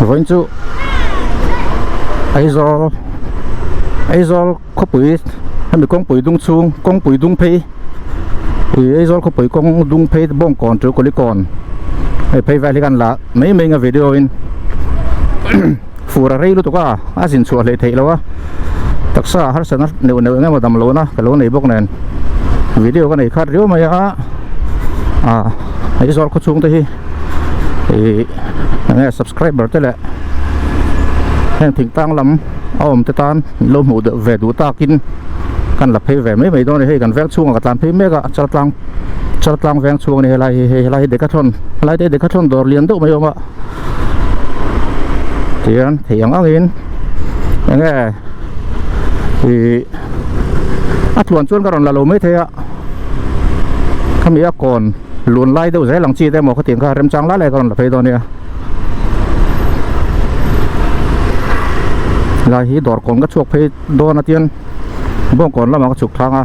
Vawiin chu Aizawl Aizawl khawpui hemi kawngpui dung chhung kawngpui dung phei ih Aizawl khawpui kawng dung phei Bawngkawn chu Kulikawn hei phei vel hi kan la mai mai anga video in fur a rei lutuk a a zin chhuah hlei theih loh a taksa harsatna neuh neuh eng emaw dam lohna ka lo nei bawk nen video ka nei khat riau mai a ah Aizawl khaw chhung te hi ih enge subscriber te leh heng thingtlang lam a awm te tan lo hmuh deuh ve duh takin kan la phei ve mai mai dawn a ni hei kan veng chhungah ka tlan phei mek a chaltlang chaltlang veng chhung a ni helai hi hei helai hi decathlon helai te hi decathlon dawr lian deuh mai a awm a tihian thei ang angin enge ih a tluan chuan ka rawn la lo maithei a khami a kawn lun lai deuh zel ang chi te emaw khatiang kha remchang lai lai ka rawn la phei dawn nia lai hi dawr kawn ka chhuak phei dawn a tian bawngkawn lamah ka chhuk thlang a.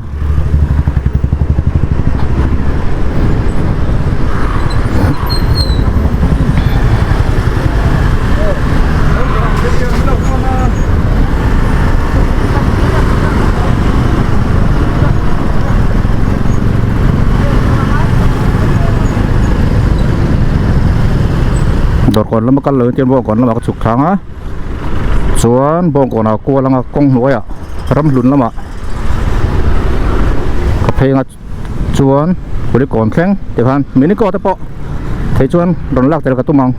Dawrkawn lama kal lo in bawngkawn lamah ka chhuk thlang a chuan bawngkawnah kual anga kawng hnuaiah ramhlun lamah ka phei anga chuan kulikawn thleng tikhan mini kaw te pawh thei chuan rawn lak tel ka tum ang.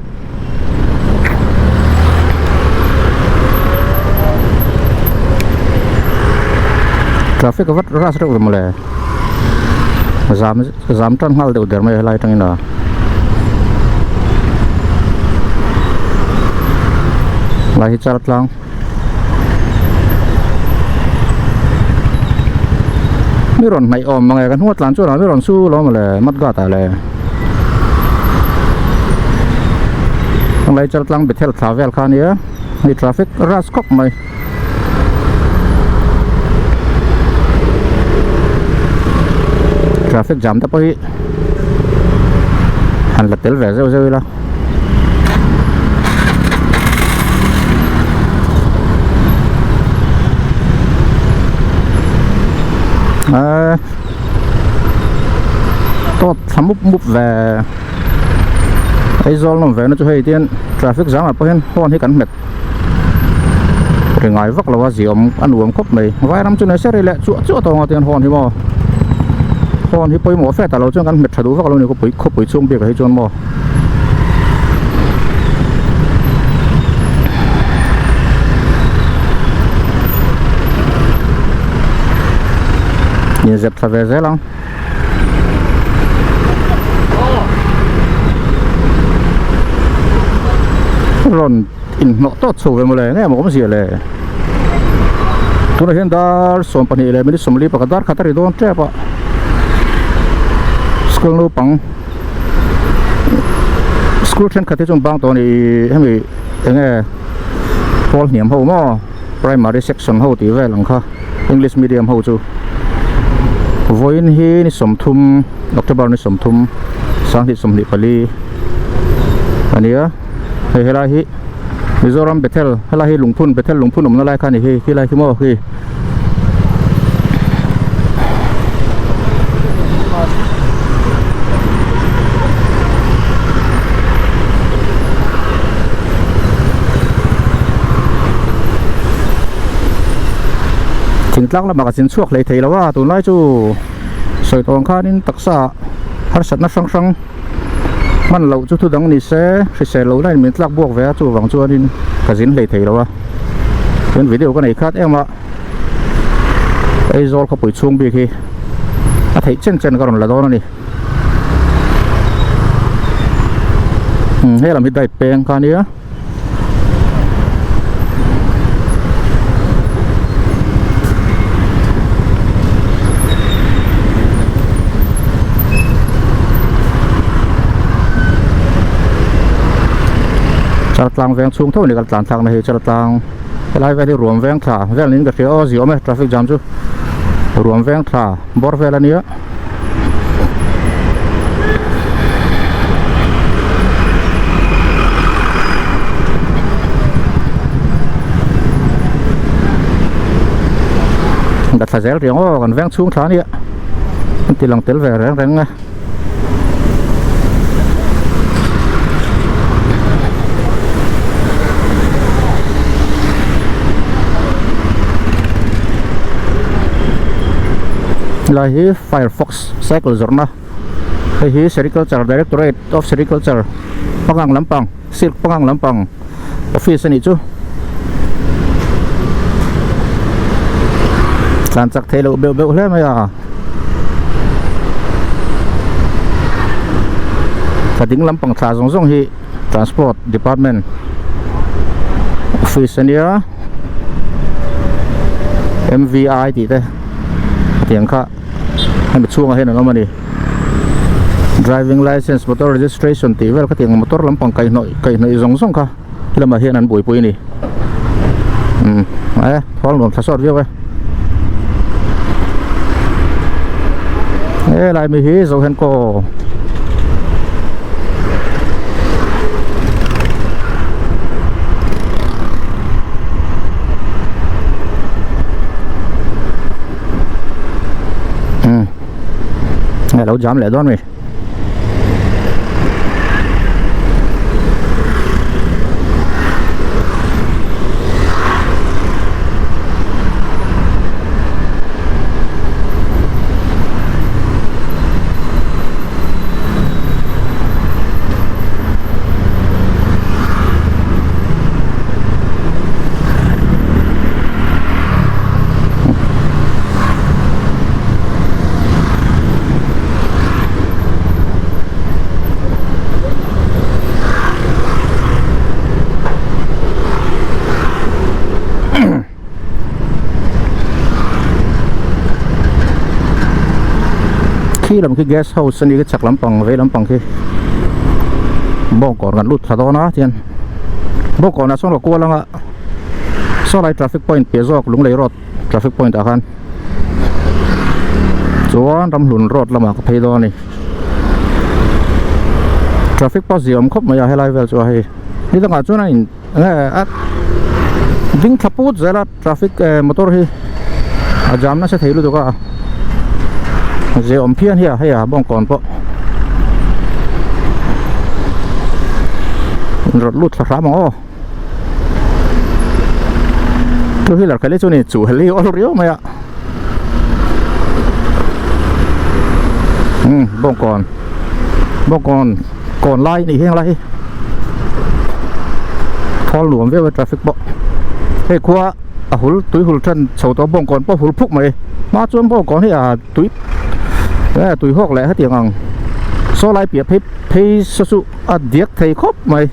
Traffic a vat ras reuh lo mawle zam zam tan nghal deuh der mai a helai atangin a lai hi char tlang. Mi rawn hnaih awm mange kan hnunga tlan chuan ah mi rawn su lo mawle mat gat ah le helai chaltlang bethel thla vel kha ania hei traffic rush khawp mai. Traffic jam te pawh hi han la tel ve zeuh zeuh ila. Eee tawt thla mup mup ve Aizawl nawm ve na chu hei tian traffic jam ah pawh hian horn hi kan hmet ri ngai vak lo a ziawm a nuam khawp mai vairam chu nasa rei leh chuah chuah tawng a tian horn hi maw horn hi pawimawh fe ta lo chuan kan hmet tha duh vak lo a ni khawpui khawpui chhung bik ah hi chuan maw. Inzep thla ve zel ang. Rawn inhnawh tawt chho ve mawle nge maw awmzia le. Tunah hian dar 12 leh minute 40 pakhat dar khat a ri dawn tep a. School naupang School thenkhat hi chuan bang tawh a ni hemi enge pawl hniam ho maw primary section ho tih vel ang kha English medium ho chu vawiin hi ni 30 October ni 30 sanghnih 24 a ni a hei helai hi Mizoram Bethel helai hi lungphun Bethel lungphun awmna lai kha a ni hei khilai khi maw khi. Thingtlang lamah ka zin chhuak hlei thei lo a tunlai chu sawi tawng khanin taksa harsatna hrang hrang hman loh chu thu dang ni se hrisel lo lain min tlak buak ve a chuvang chuanin ka zin hlei thei lo a chuan video ka nei khat em a Aizawl khawpui chhung bik hi a theih chen chen ka rawn la dawn a ni he lam hi dai peng kha ania. Chaltlang veng chhung tho a ni ka tlan thlakna hi Chaltlang helai vel hi ruam veng thla vel niin ka hria aw ziawm e traffic jam chu ruam veng thla bawr vel a nia. thla zel riang aw kan veng chhung thla ania an ti lang tel ve reng reng a. Helai hi Firefox cycle zawrhna hei hi Sericulture Directorate of Sericulture pangang lampang silk pangang lampang office a nih chu tlan chak thei loh beuh beuh hle mai a ka ding lampang thla zawng zawng hi transport department office a nia M_V_I tih te tiang kha hemi chhungah hian an awm a ni. Driving license motor registration tih vel khatiang motor lampang kaihhnawih kaihhnawih zawng zawng kha lamah hian an buaipui a ni umm e thawl nuam thla sawt viau e helai mi hi Zohenkaw umm. Nge lo jam leh dawn mi. Khi lam khi guest house a ni khi chhak lampang vei lampang khi bawngkawn kan lut thla dawn a tihian bawngkawnah sawn ka kual anga saw lai traffic point piah zawk lunglei road. Traffic point ah khan chuan ramhlun road lamah ka phei dawn a ni traffic pawh zia awm khawp mai a helai vel chu a hei ni dangah chuan a in enge a ding thla put zel a traffic eh motor hi a jam nasa thei lutuk a zia awm phian hi a hei a bawngkawn pawh rawt lut thla hram ang aw. Two wheeler khalh hi chu ni chuh hel hi awl riau mai a umm bawngkawn bawngkawn kawn lai anih hi helai hi thawl nuam viau a traffic pawh hei khua a hul tui hul then chho tawh bawngkawn pawh hul phuk mai hma chuan bawngkawn hi a tui eh tui hawk leh hetiang ang saw lai piah phei phei saw chu a diak thei khawp mai.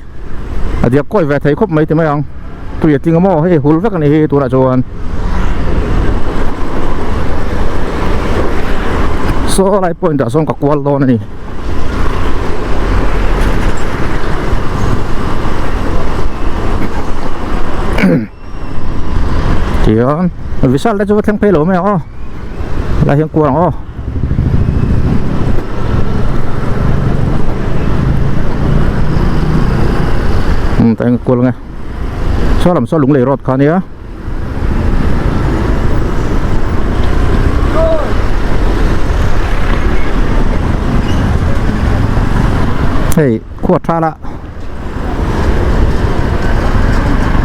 A diak kawi ve thei khawp mai ti mai ang tui a tling a maw hei hul vek a ni hi tunah chuan saw lai point ah sawn ka kual dawn a ni tihian vishal te chu va thleng phei lo mai ang aw helai hian kual ang aw. Umm tah hian ka kual ang e saw lam saw lunglei road kha a nia. Hei khuat tha la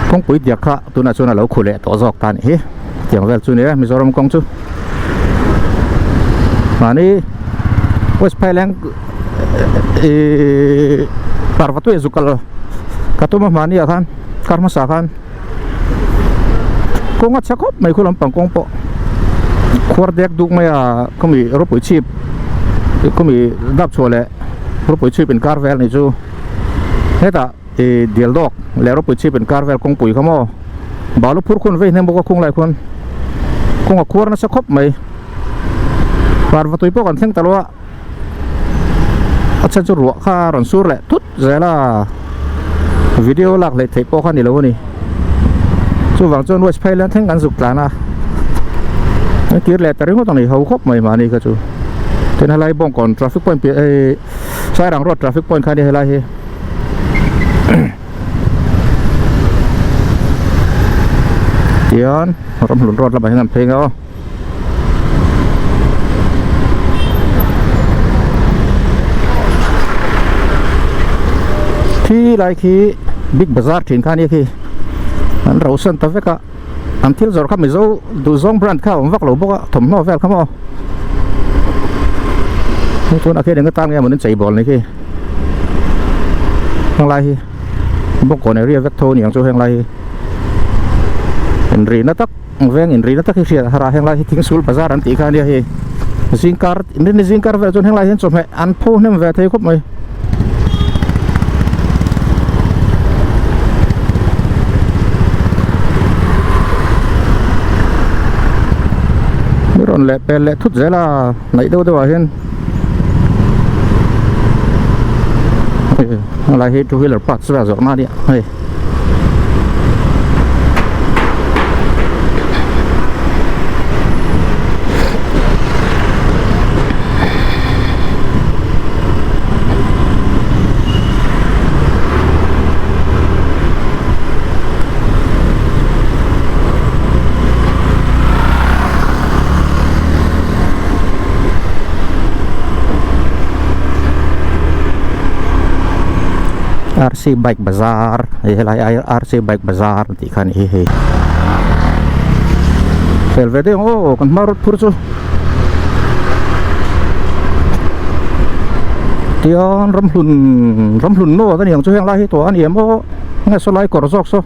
kawngpui diak kha tunah chuan a lo khu leh tawh zawk ta a nih hi tiang vel chu a ni e Mizoram kawng chu mahni West Phaileng ihh parva tui a zu kal ka tum a mahni ah khan kar hmasa khan kawng a chhe khawp mai khu lampang kawng pawh khuar dek duk mai a khawmi ropui chhip khawmi dap chhuah leh ropui chhip inkar vel a nih chu hetah ih dial dawk leh ropui chhip inkar vel kawngpui kha maw balu phur khun vei hnem bawk a khung lai khuan kawng a khuar nasa khawp mai parva tui pawh kan thleng ta lo a a chhan chu ruah kha a rawn sur leh thut zel a video lak hleih theih pawh kha a ni lo a ni chuvang chuan west phailand thleng kan zuk tlan a an kir leh ta ringawt ang ni ho khawp mai mahni kha chu tin helai bawngkawn traffic point piah hei sairang road traffic point kha a ni helai hi. Tihian ramhlun road lamah hian an phei ang aw. Khi lai khi big bazar thin kha ania khi an rauhsan ta vek a an thil zawrh kha mizo duhzawng brand kha a awm vak lo bawk a thawmhnaw vel kha maw hei tunah khian eng atan nge maw an chei bawl ni khi henglai hi bawngkawn area vek tho a ni ang chu henglai hi inrihna tak veng inrihna tak hi hriat a har a henglai hi thingsul bazar an tih kha ania hei zingkar inrinni zingkar velah chuan henglai hian chawhmeh an pho hnem ve thei khawp mai. Ni rawn leh pel leh thut zel a hnaih deuh deuh ah hian helai hi two wheeler parts vel zawrhna a nia hei. RC bike bazar hei helai RC bike bazar tih kha a ni hi hei fel ve deuh ang aw kan hma rawt phur chu tian ramhlun ramhlun nawt a ni ang chu heng lai hi tawh a ni em aw nge saw lai kawr zawk saw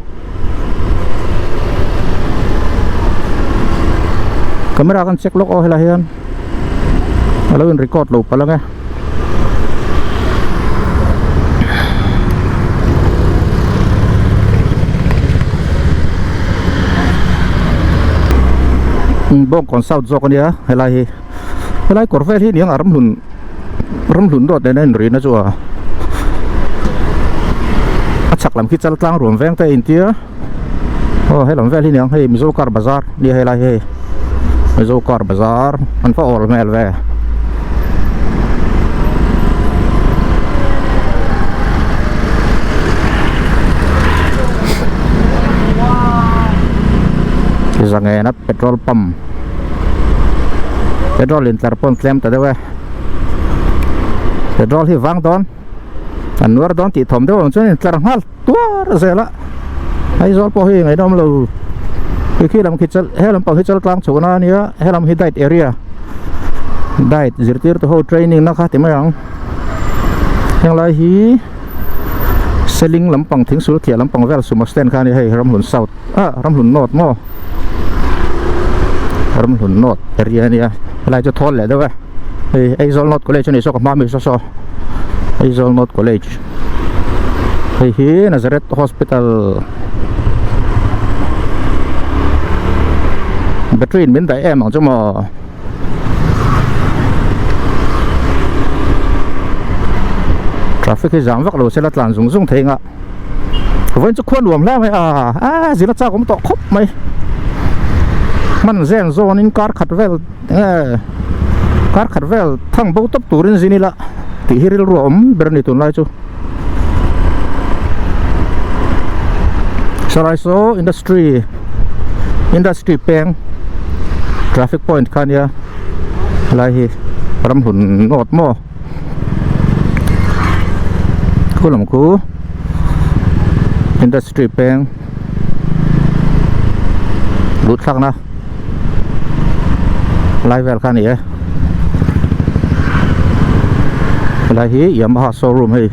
camera kan check lawk aw helai hian a lo in record lo palh ang e. Bawngkawn south zawk a nia helai hi helai kawr vel hi niang a ramhlun ramhlun dawt nen a inrina chu a a chhak lam khi chal tlang ruam veng te a intia aw helam vel hi niang hei mizo car bazar nia helai hi hei mizo car bazar an va awl hmel ve. Zangena petrol pump petrol in tlar pawn tlem ta deuh e petrol hi vang dawn an nuar dawn tih thawm deuh ang chuan in tlar nghal tuar zel a Aizawl pawh hi ngaihnawm lo khi khi lam khi chal he lampang hi chal tlang chhuah na ania he lam hi diet area diet zirtir tu ho training na kha ti mai ang henglai hi seling lampang thingsul thiah lampang vel sumo stand kha a ni hei ramhlun south ah ramhlun north maw ramhlun north area ania helai chu thawl leh deuh e hei Aizawl north college a nih saw ka hma mi saw saw Aizawl north college hei hi Nazareth hospital battery in min daih em ang chu maw. Traffic hi zam vak lo se la tlan zung zung thei nga vawiin chu khua nuam hle mai a a zin a chak awm tawh khawp mai hman zen zawn in kar khat vel enge kar khat vel thang bo tawp turin zin ila tih hi rilru a awm ber a ni tunlai chu sarai saw industry industry peng traffic point kha ania helai hi ramhlun nawt maw. Khu lam khu industry peng lut thlak na lai vel kha a ni e helai hi Yamaha showroom hei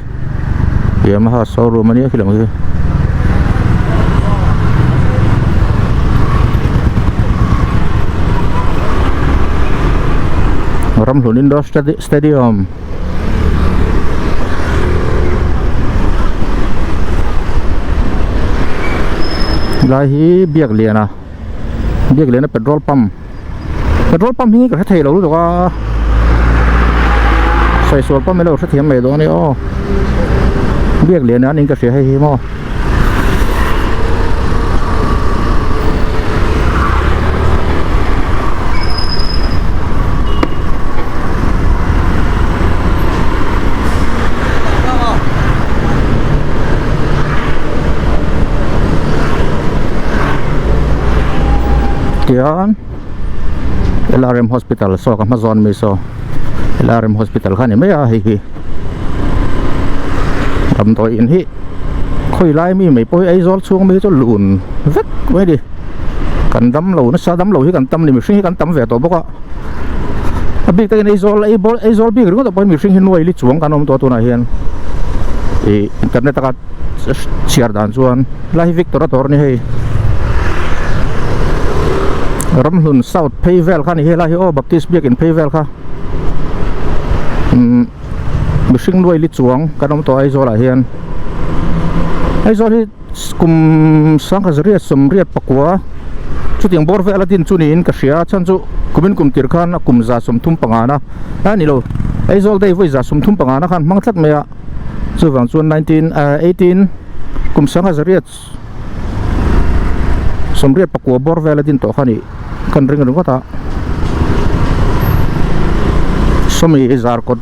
Yamaha showroom a nia khi lam hi. Ramhlun Indoor Stadium Lai hi Biakliana Biakliana petrol pump petrol pump hi ka hre thei lo lutuk a saisual pump hi lo hrethiam mai dawn a ni aw Biakliana a niin ka hria hei hi maw. Tian LRM hospital saw ka hma zawn mai saw LRM hospital kha a ni mai a hei hi. Damdawi in hi khawi lai mi mai pawh hi Aizawl chhung mi hi chu lun vek mai a ni. Kan dam lo nasa dam lo hi kan tam a ni mihring hi kan tam ve tawh bawk a. A bik takin Aizawl Aizawl bik ringawt ah pawh hian mihring hi nuai li chuang kan awm tawh a tunah hian ih internet a chhiar dan chuan helai hi Victor a dawr a ni hei Ramhlun South phei vel kha a ni helai hi aw Baptist biakin phei vel kha umm mihring nuai li chuang kan awm tawh Aizawl ah hian Aizawl hi kum sangha zariat sawmriat pakua chutiang bawr vel a din chu niin ka hria a chhan chu kumin kum tir khan a kum za 35 na a ni lo Aizawl day vawi za 35 na khan hmang tlat mai a chuvang chuan 19 ah 18 kum sangha zariat 94 bawr vel a din tawh kha a nih kan ring ringawt a sawmi zarkawt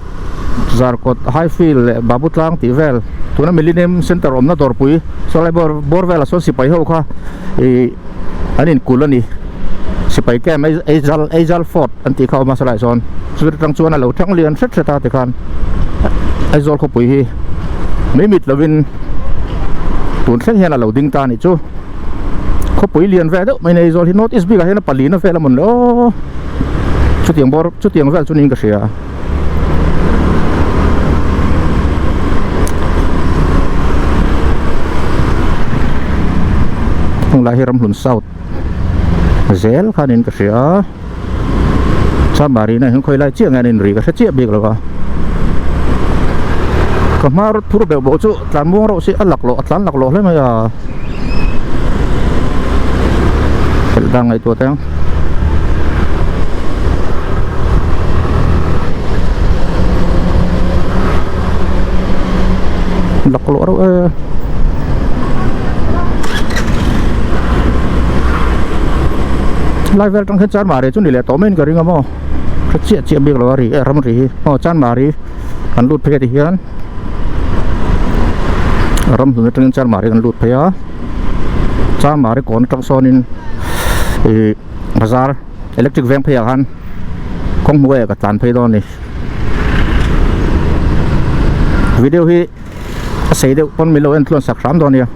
zarkawt highfield leh babu tlang tih vel tuna millennium center awmna dawrpui sawlai bawr bawr velah sawn sipai ho kha ih an inkulh a ni sipai camp Aizal Aizal fort an tih kha a awm a sawlaiah sawn chumi atang chuan a lo thang lian hret hret a tikhan Aizawl khawpui hi mai mit lovin tun thleng hian a lo ding ta a nih chu khawpui lian ve deuh mai a ni Aizawl hi north east bikah hian a palina vel a mawn le aw chutiang bawr chutiang vel chu niin ka hria. Heng lai hi Ramhlun South zel khan in ka hria a Chambari na hian khawi lai chiah nge an inri ka hre chiah bik lo a ka hma phur beuh bawh chu tlan muang reuh si a laklawh a tlan laklawh hle mai a Helh dan ngaihtuah teh ang. Laklawh reuh e. Lai vel tang hian Chanmari chu ni leh tawh maiin ka ring a maw. Hre chiah chiah bik lo a ri e ram ri hi. Aw Chanmari kan lut phei a ti hian ram hlun atangin Chanmari kan lut phei a. Chanmari kawn atang sawnin ih bazar electric veng pheiah khan kawng hnuaiah ka tlan phei dawn a ni video hi a sei deuh pawn min lo en tluan sak hram dawn a nia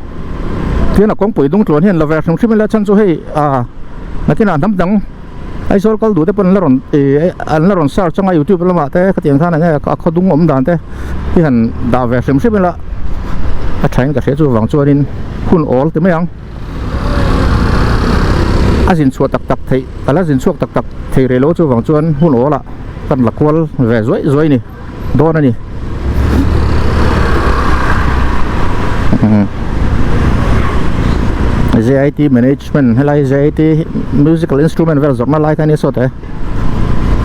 tin a kawngpui dung tluan hian la ve hrim hrim ila chhan chu hei ah nakinah hnam dang Aizawl kal duh te pawn an la rawn ih an la rawn search anga youtube lamah te khatiang khan enge a khaw dung awm dan te hi han dah ve hrim hrim ila a thain ka hria chuvang chuanin hun awl ti mai ang a zin chhuah tak tak theih a la zin chhuak tak tak thei rih lo chuvang chuan hun awl ah kan la kual ve zuaih zuaih a ni dawn a ni. JIT management helai JIT musical instrument vel zawrhna lai kha a nia sawt e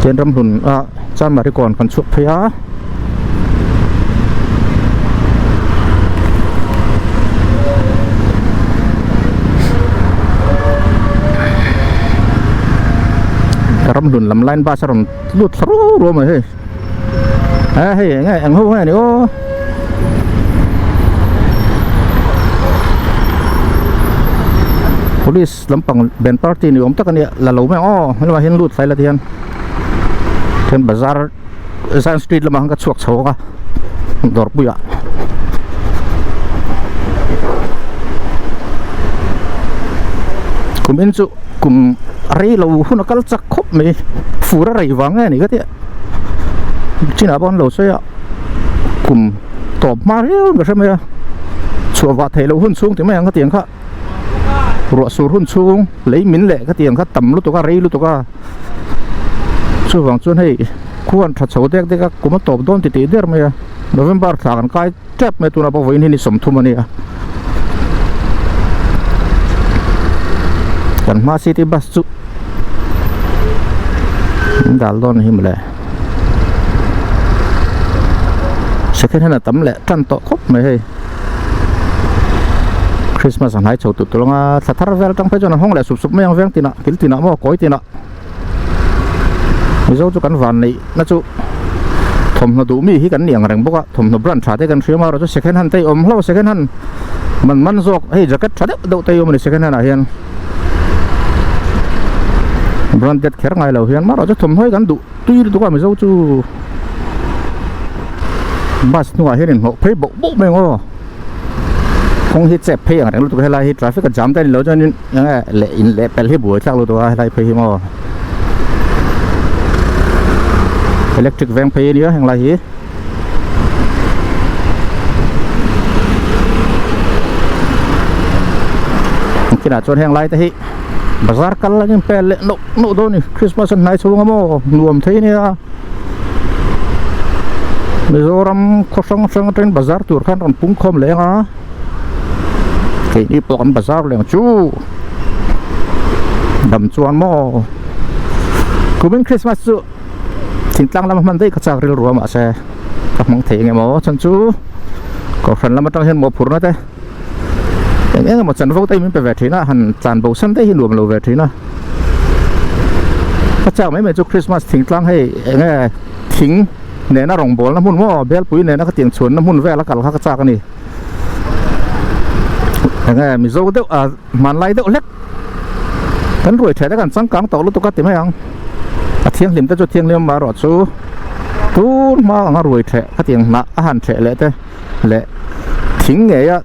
chuan ramhlun ah chanmari kawn kan chhuak phei a. Ramhlun lam line bus a rawn lut thla ruau ruau mai hei. A hei eng eng ho nge ni aw police lampang band party ni awm tak a nia la lo mai ang aw helaiah hian lut fai la ti hian then bazar Zion street lamah khan ka chhuak chho ang a dawrpuiah kum in chu kum rei lo hun a kal chak khawp mai fur a rei vang nge ni ka tia chinah pawh an lo sawi a kum tawp hma riau in ka hre mai a chhuah vah theih loh hun chhung ti mai ang ka ti ang kha ruah sur hun chhung lei min leh ka ti ang kha tam lutuk a rei lutuk a chuvang chuan hei khuan tha chho dek dek a kum a tawp dawn ti tih der mai a November thla kan kai tep mai tunah pawh vawiin hi ni 30 a ni a kan hma city bus chu an dal dawn hi mawle second hand a tam leh tan tawh khawp mai hei Christmas a hnai chho tut tut anga thla thar vel atang phei chuan an hawng leh sup sup mai ang veng tinah kil tinah maw kawi tinah Mizo chu kan van neih na chu thawmhnaw duh mi hi kan ni ang reng bawk a thawmhnaw brand tha te kan hria marawh chu second hand te hi awm hlauh a second hand man man zawk hei jacket tha deuh deuh te hi awm a ni second hand ah hian branded kher ngai lo hian marawh chu thawmhnaw hi kan duh tui lutuk a Mizo chu bus hnungah hian inhnawh phei boh boh mai ang aw. Kawng hi chep phei ang reng lutuk a helai hi traffic a jam te a ni lo chuanin eng nge leh in leh pel hi buai thlak lutuk a helai phei hi maw electric veng phei a nia henglai hi. Kinah chuan heng lai te hi bazar kal an inpel leh nawk nawk dawn a ni Christmas an hnai chhung a maw nuam thei a nia Mizoram khaw hrang hrang atangin bazar tur khan rawn pung khawm leh ang a keini pawh kan bazar leh ang chu dam chuan maw kumin Christmas chu. Thingtlang lama hman daih ka chak rilru a mahse ka hmang thei eng emaw chhan chu kohhran lam atang hian mawhphurhna te eng eng emaw chanvo te hi min pe ve thin a han tlan bo san daih hi nuam lo ve thin a ka chak mai mai chu Christmas thingtlang hei eng nge thing nena rawngbawlna hmun maw belpui nena ka tiang chhuanna hmun vel a kal kha ka chak a ni eng nge mizo deuh a hmanlai deuh hlek. Kan ruai tha te kan changkang tawh lutuk a ti mai ang a thianghlim te chu thianghlim amaherawh chu tun hma anga ruai theh khatiang hnah a han theh leh te leh thing ngei a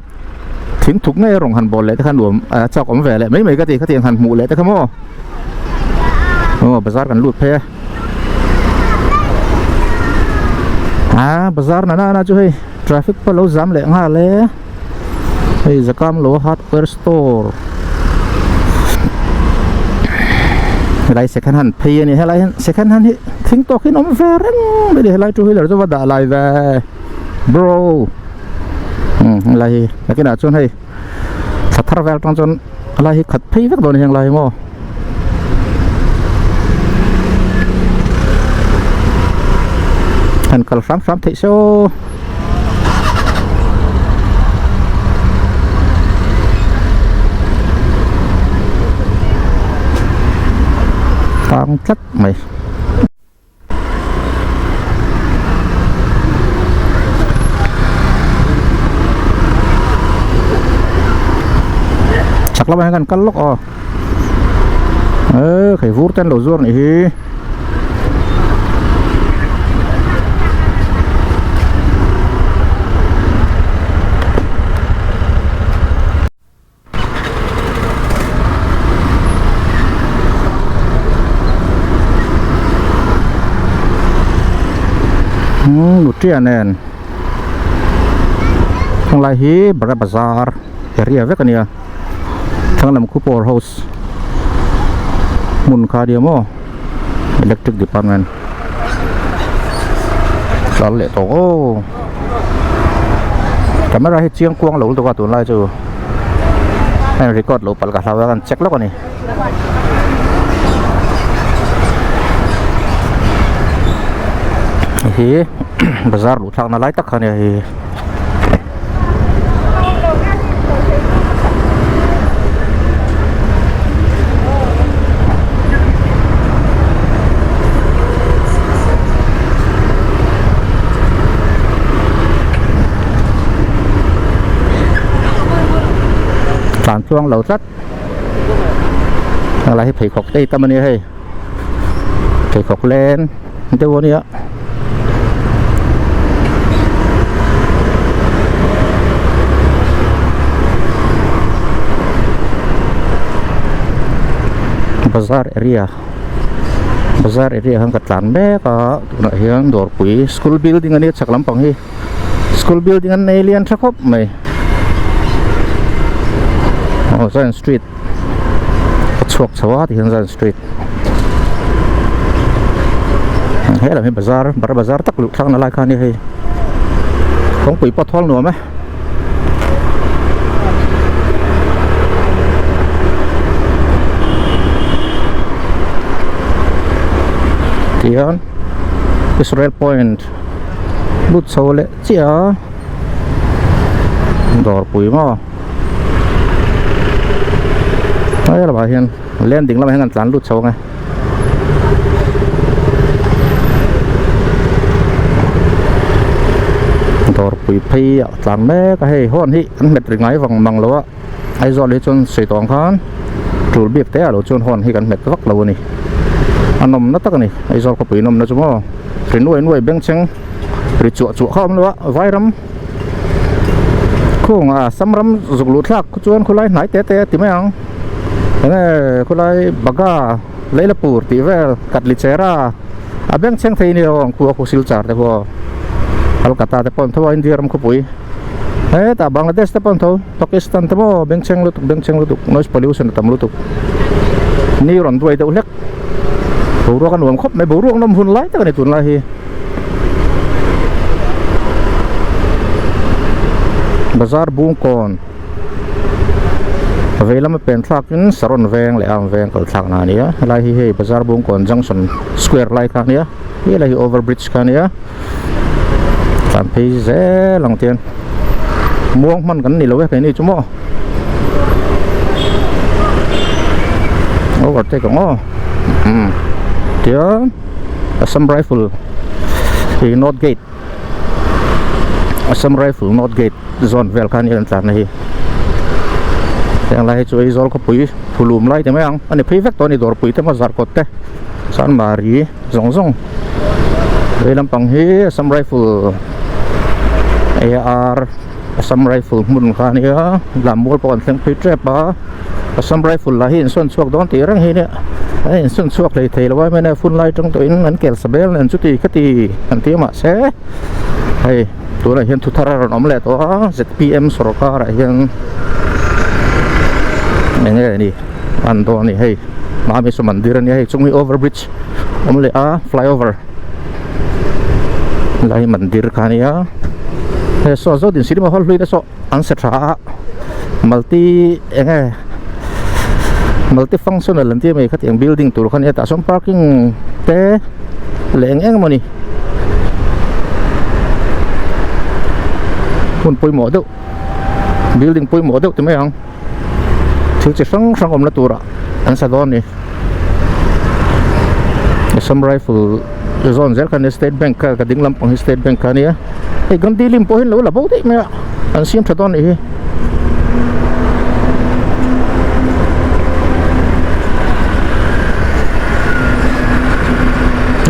thing thuk ngei a rawn han bawl leh te kha nuam a chak awm ve leh mai mai ka ti khatiang han hmuh leh te kha maw aw bazar kan lut phei a a bazar nana nana chu hei traffic pawh a lo zam leh nghal e. Hei zakam lo hardware store helai second hand phei a ni helai hian second hand hi thing tawk in awm ve reng mai a ni helai two wheeler chu va dah lai ve bro umm helai hi nakinah chuan hei thla thar vel atang chuan helai hi khat phei vek dawn a ni helai hi maw. Han kal hram hram theih se aw. Tang tlat mai. Chak lamah hian kan kal lawk aw. Eee khei vur te an lo zuar nih hi. Nutria nen henglai hi Bara Bazar area vek a nia thlang lam khu power house hmun kha a nia maw electric department tlar leh tawh aw camera hi chiang kuang lo lutuk a tunlai chu heng record loh palh ka hlau a kan check lawk a ni. Hei hi bazar luh thlakna lai tak kha a nia hei. Tlan tluang lo tlat helai hi pheikhawk te tam ania hei pheikhawk leng deuh ania. Bazar area bazar area khan ka tlan mek a tunah hian dawrpui school building ania chhak lampang hi school building an nei lian tha khawp mai aw Zion street a chhuak chho a tihian Zion street he lam hi bazar bara bazar tak luh thlakna lai kha a nia hei kawngpui pawh thawl nuam e. Tihian Israel point lut chho leh chiah a dawrpui maw helai lamah hian landing lamah hian kan tlan lut chho ang e. Dawrpui phei ah tlan mek a hei hawn hi an hmet ri ngai vang mang lo a Aizawl hi chuan sawi tawh ang khan tul bik te ah lo chuan hawn hi kan hmet vak lo a ni a nawmna tak a ni Aizawl khawpui nawmna chu maw ri nuai nuai bengchheng ri chuah chuah kha a awm lo a vairam. Khung a Assam ram zuk luh thlak khu chuan khulai hnai te te a ti mai ang enge khulai Baga Leilapur tih vel Katlichera a bengchheng thei nia aw ang khu a khu Silchar te khu aw Kolkata te pawh an tho a India ram khawpui hetah Bangladesh te pawh an tho Pakistan te maw bengchheng lutuk bengchheng lutuk noise pollution a tam lutuk ni rawn duai deuh hlek boruak a nuam khawp mai boruak nawm hun lai tak a ni tunlai hi. Bazar Bungkawn vei lama pen thlakin Saron veng leh Am veng kal thlak na a ni a helai hi hei Bazar Bungkawn junction square lai kha a nia helai hi over bridge kha a nia tlan phei zel ang tian muang hman kan ni lo e keini chu maw overtake ang aw umm tian. Assam Rifle hi North Gate Assam Rifle North Gate zawn vel kha a ni an tlan na hi heng lai hi chu Aizawl khawpui phulum lai ti mai ang a ni phei vek tawh a ni dawrpui te maw zarkawt te Chanmari zawng zawng vei lampang hi Assam Rifle A_R Assam Rifle hmun kha a nia lammual pawh an thleng phei tep a. Assam Rifle lah hi insawn chhuak dawn tih reng hi nia a insawn chhuak hlei thei lo a mnf hun lai atang tawhin an kel sa bel nen chuti khati an ti a mahse hei tunah hian thu thar a rawn awm leh tawh a zpm sawrkar ah hian eng nge ni an dawn a ni hei Mami saw mandir a nia hei chung hi over bridge awm leh a flyover lai mandir kha a nia he saw zawt in cinema hall hlui te saw an sa tha a multi eng nge multi functional an tih mai khatiang building tur kha ania tah sawn parking te leh eng eng emawni hmun pawimawh deuh building pawimawh deuh ti mai ang thil chi hrang hrang awmna turah an sa dawn a ni Assam Rifle zawn zel kha ania state bank kha ka ding lampang hi state bank kha ania hei Gandhi lim pawh hi an lo la bo daih mai a an siam tha dawn anih hi.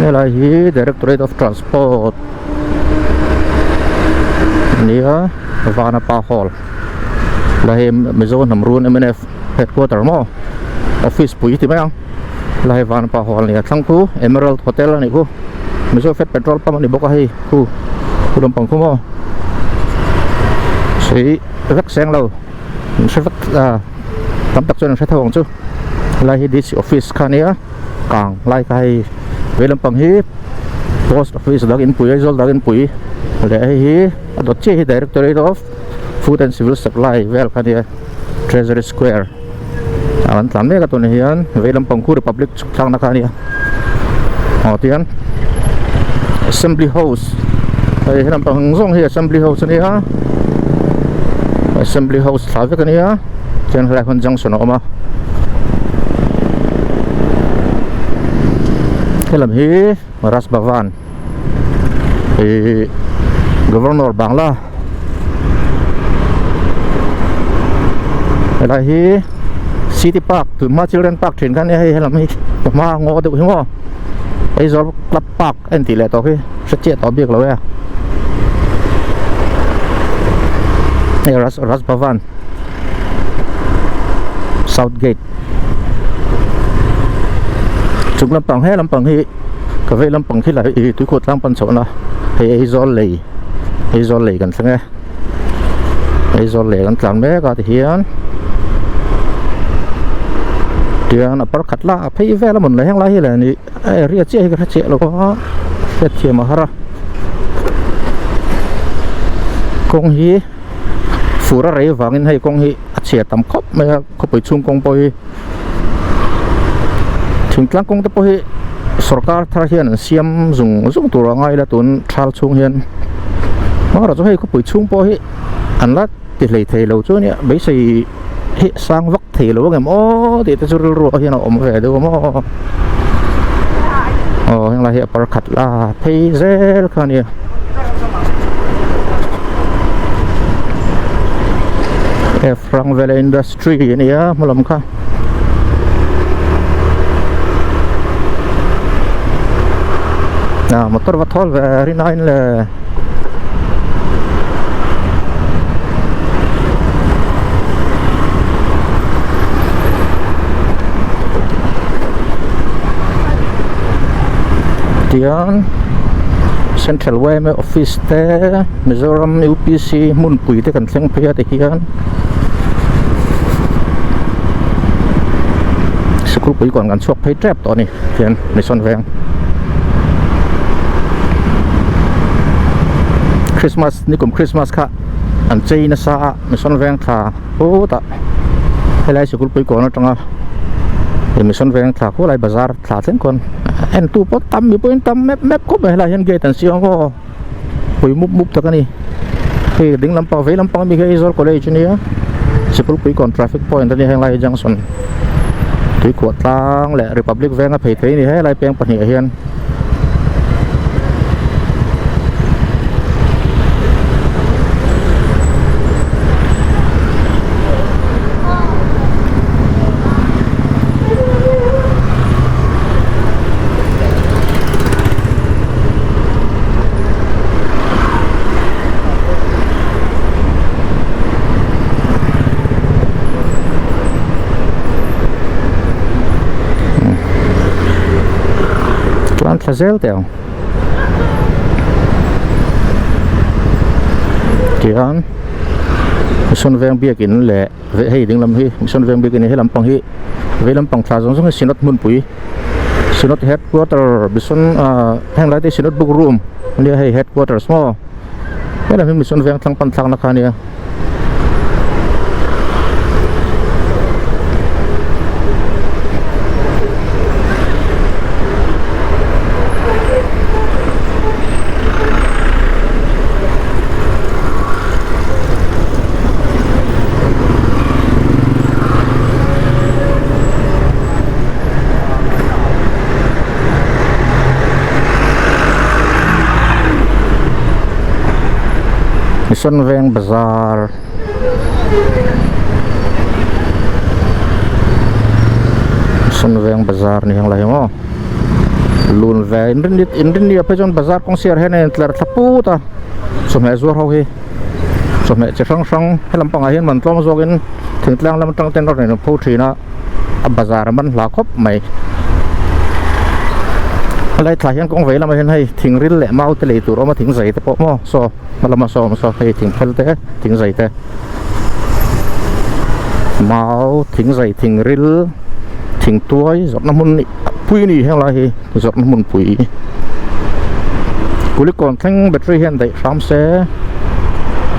Helai hi Directorate of Transport ania Vanapa Hall la hei Mizo hnam run mnf headquarter maw office pui ti mai ang la hei Vanapa Hall a ni a thlang khu Emerald Hotel a nih khu Mizo Fat Petrol Pump a ni bawk a hei khu khu lampang khu maw sei vek seng lo an hre vek ah tam tak chuan an hre tho ang chu helai hi D_C office kha a nia kang lai kha hei vei lampang hi post office dang inpui Aizawl dang inpui leh hei hi a dawt chiah hi directorate of food and civil supply vel kha nia treasury square ah an tlan mek a tunah hian vei lampang khu republic chhuk thlakna kha ania aw tihian assembly house hei he lampang ang zawng hi assembly house ania assembly house thla vek ania chuan helai hian junction a awm a helam hi Raj Bhavan Ihh Governor Bangla helai hi City Park tun hma Children Park thin kha ania hei helam hi ka hma ngaw deuh hi maw Aizawl Club Park a intih leh tawh khi hre chiah tawh bik lo e hei Raj Raj Bhavan South Gate chung lampang he lampang hi ka vei lampang khi lah ih tuikhuah tlang pan chhohna hei Aizawl lei Aizawl lei kan thleng e Aizawl lei kan tlan mek a tihian tian a par khat la a phei vel a mawn le heng lai hi le ni a area chiah hi ka hre chiah lo a hriatthiam a har a kawng hi fur a rei vangin hei kawng hi a chhia tam khawp mai a khawpui chhung kawng pawh hi thingtlang kawng te pawh hi sorkar thar hian an siam zung zung tur a ngai la tun thal chhung hian amaherawhchu hei khawpui chhung pawh hi an la ti hlei thei lo chu ania beisei hi sang vak thei lo angem aw tih te chu rilru ah hian a awm ve deuh a maw aw henglai hi a par khat la phei zel kha ania. Rangvela industry a nia hma lam kha ah motor va thawl ve rin aiin le. Tian Central yma office te Mizoram UPC hmunpui te kan thleng phei a tihian sikul pui kawn kan chhuak phei tep tawh a ni tihian Mission Veng Christmas nikum Christmas kha an chei nasa a Mission Veng thla phut a helai sikul pui kawn atanga Mission Veng thla khulai bazar. Thla thleng khawn en tu pawh tam mipui an tam mep mep khawp mai helaiah hian gate an siam aw pui mup mup tak a ni hei ding lampang vei lampang ami khi Aizawl college ania Sikulpui kawn traffic point ania heng lai hi junction tuikhuah tlang leh Republic venga phei thei a ni helai peng pahnih ah hian. Chuan thla zel teh ang tihian Mission Veng biakin leh hei ding lam hi Mission Veng biakin he lampang hi vei lampang thla zawng zawng hi Synod hmunpui Synod headquarter Mission ah heng lai te hi Synod book room ania hei headquarters maw helam hi Mission Veng thlang pan thlakna kha ania. Mission Veng Bazar Mission Veng Bazar ni heng lai hi maw lun ve in inrinni ah phei chuan bazar kawng siar hian a intlar thla put a chawhmeh zuar ho hi chawhmeh chi hrang hrang helam pangah hian man tlawm zawkin thingtlang lam atang ten rawn in pho thin a a bazar a man hla khawp mai helai thla hian kawng vei lamah hian hei thing ril leh mau te lei tur a awm a thing zai te pawh maw saw hma lamah saw awm saw hei thing phel te thing zai te mau thing zai thing ril thing tuai zawrhna hmun pui a ni heng lai hi zawrhna hmun pui kulikawn thleng battery hian daih hram se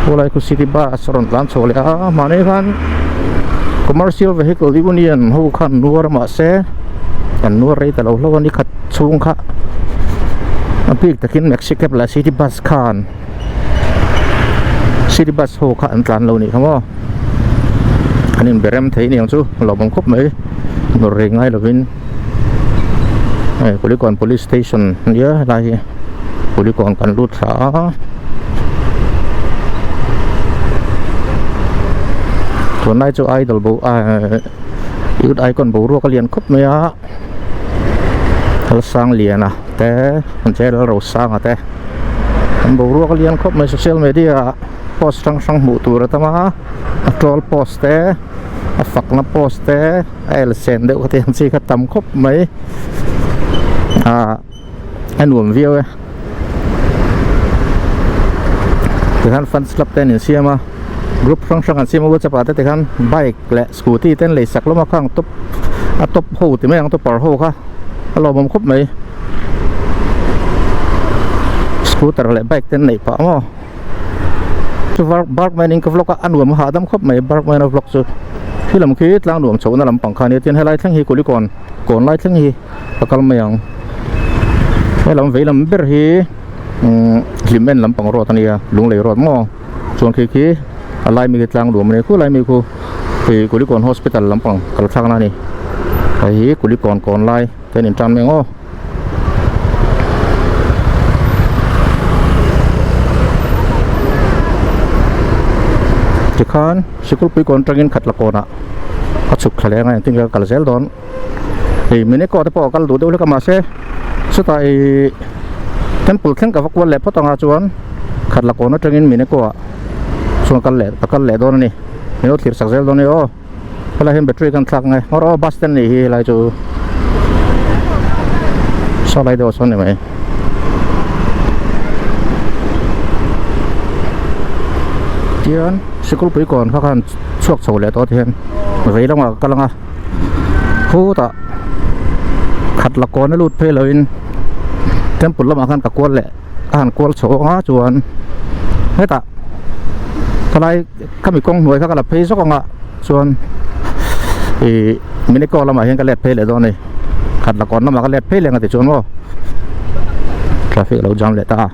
khulai khu city bus a rawn tlan chho leh a mahni khan commercial vehicle union ho khan nuar mahse an nuar rei ta lo hlauh a ni khat chhung kha a bik takin maxi cab leh city bus khan city bus ho kha an tlan lo nih kha maw an inbe rem thei aniang chu lawmawm khawp mai nawr rei ngai lovin hei kulikawn police station ania helai hi kulikawn kan lut thla a tunlai chu idol bo ahh youth icon boruak a lian khawp mai a Lalsangliana te J Lalrosanga te an boruak a lian khawp mai social media ah post hrang hrang hmuh tur a tam a a troll post te a fakna post te a elsen deuh kha te ang chi kha tam khawp mai ah a nuam viau e tikhan fans club te an insiam a group hrang hrang an siam a whatsapp ah te tikhan bike leh scooty te an lei sak hlawm a khang top a top ho ti mai ang topper ho kha a lawmawm khawp mai scooter leh bike te an neih pah maw. Chu Barkman in ka vlog a a nuam a hahdam khawp mai Barkman a vlog chu khi lam khi tlang nuam chhohna lampang kha ania tin helai thleng hi Kulikawn kawn lai thleng hi ka kal mai ang helam vei lam ber hi umm hlim en lampang road ania lunglei road maw chuan khi khi a lai mi khi tlang nuam ania khulai mi khu ih Kulikawn hospital lampang kal thlakna a ni hei hi Kulikawn kawn lai te an intan mai ang aw. Tikhan sikulpui kawn atangin khat la kawnah a chhuk thla leng a engtin nge ka kal zel dawn hei minute te pawh a kal duh deuh hlek a mahse chutah ih temple thleng ka va kual leh phawt anga chuan khat la kawn atangin minute ah chuan kal leh ka kal leh dawn a ni min lo thlir sak zel dawn a ni aw. Helai hian battery kan thlak nge awr aw bus stand a nih hi helai chu saw lai deuh ah sawn a ni mai. Tichuan sikul pui kawn kha khan chhuak chho leh tawh tihian vei lamah ka kal ang a khutah khat la kawn a lut phei loin temple lamah khan ka kual leh a han kual chho ang a chuan hetah khalai khami kawng hnuai kha ka la phei zawk ang a chuan ih minute lamah hian ka let phei leh dawn a ni khat la kawn lamah ka let phei leh ang a tichuan maw traffic a lo jam leh ta a.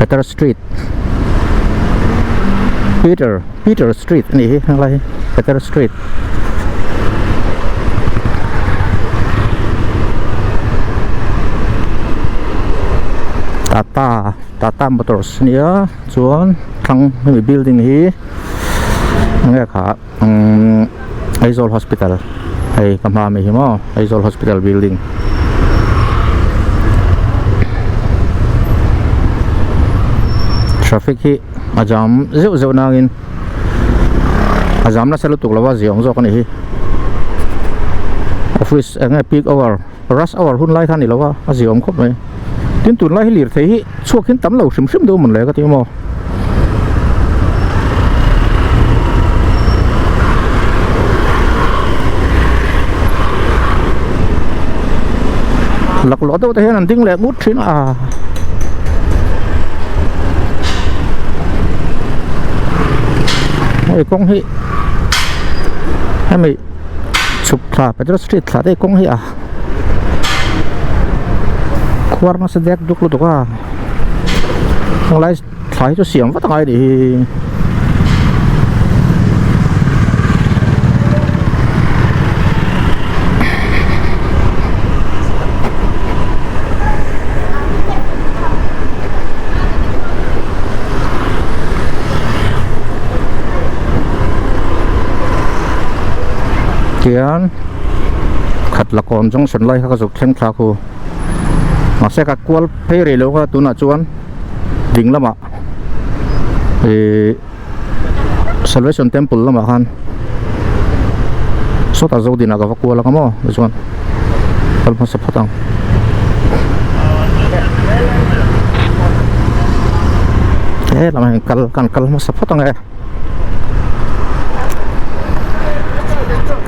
Peter Street Peter Peter Street a nih hi helai hi Peter Street Tata Tata Motors a nia chuan thlang hemi building hi enge kha. Umm Aizawl hospital hei ka hma ami hi maw Aizawl hospital building traffic hi a jam zeuh zeuh nangin a jam nasa lutuk lo a ziawng zawk a ni hi office eng nge peak hour rush hour hun lai kha a ni lo a a ziawm khawp mai tin tunlai hi lirthei hi chhuak hian tam lo hrim hrim deuh mawn le ka ti maw. Laklawh deuh te hian an ding leh ngut thin a hei kawng hi hemi chhuk thla petrol street thla te kawng hi a khuar nasa dek duk lutuk a helai thla hi chu siam vat a ngai anih hi. Tian khat la kawn junction lai kha ka zuk thleng thlak hu mahse ka kual phei rih loh kha tunah chuan ding lamah ihh salvation temple lamah khan sawtah zodinah ka va kual ang a maw tichuan kal hmasa phawt ang. Helamah hian kal kan kal hmasa phawt ang e.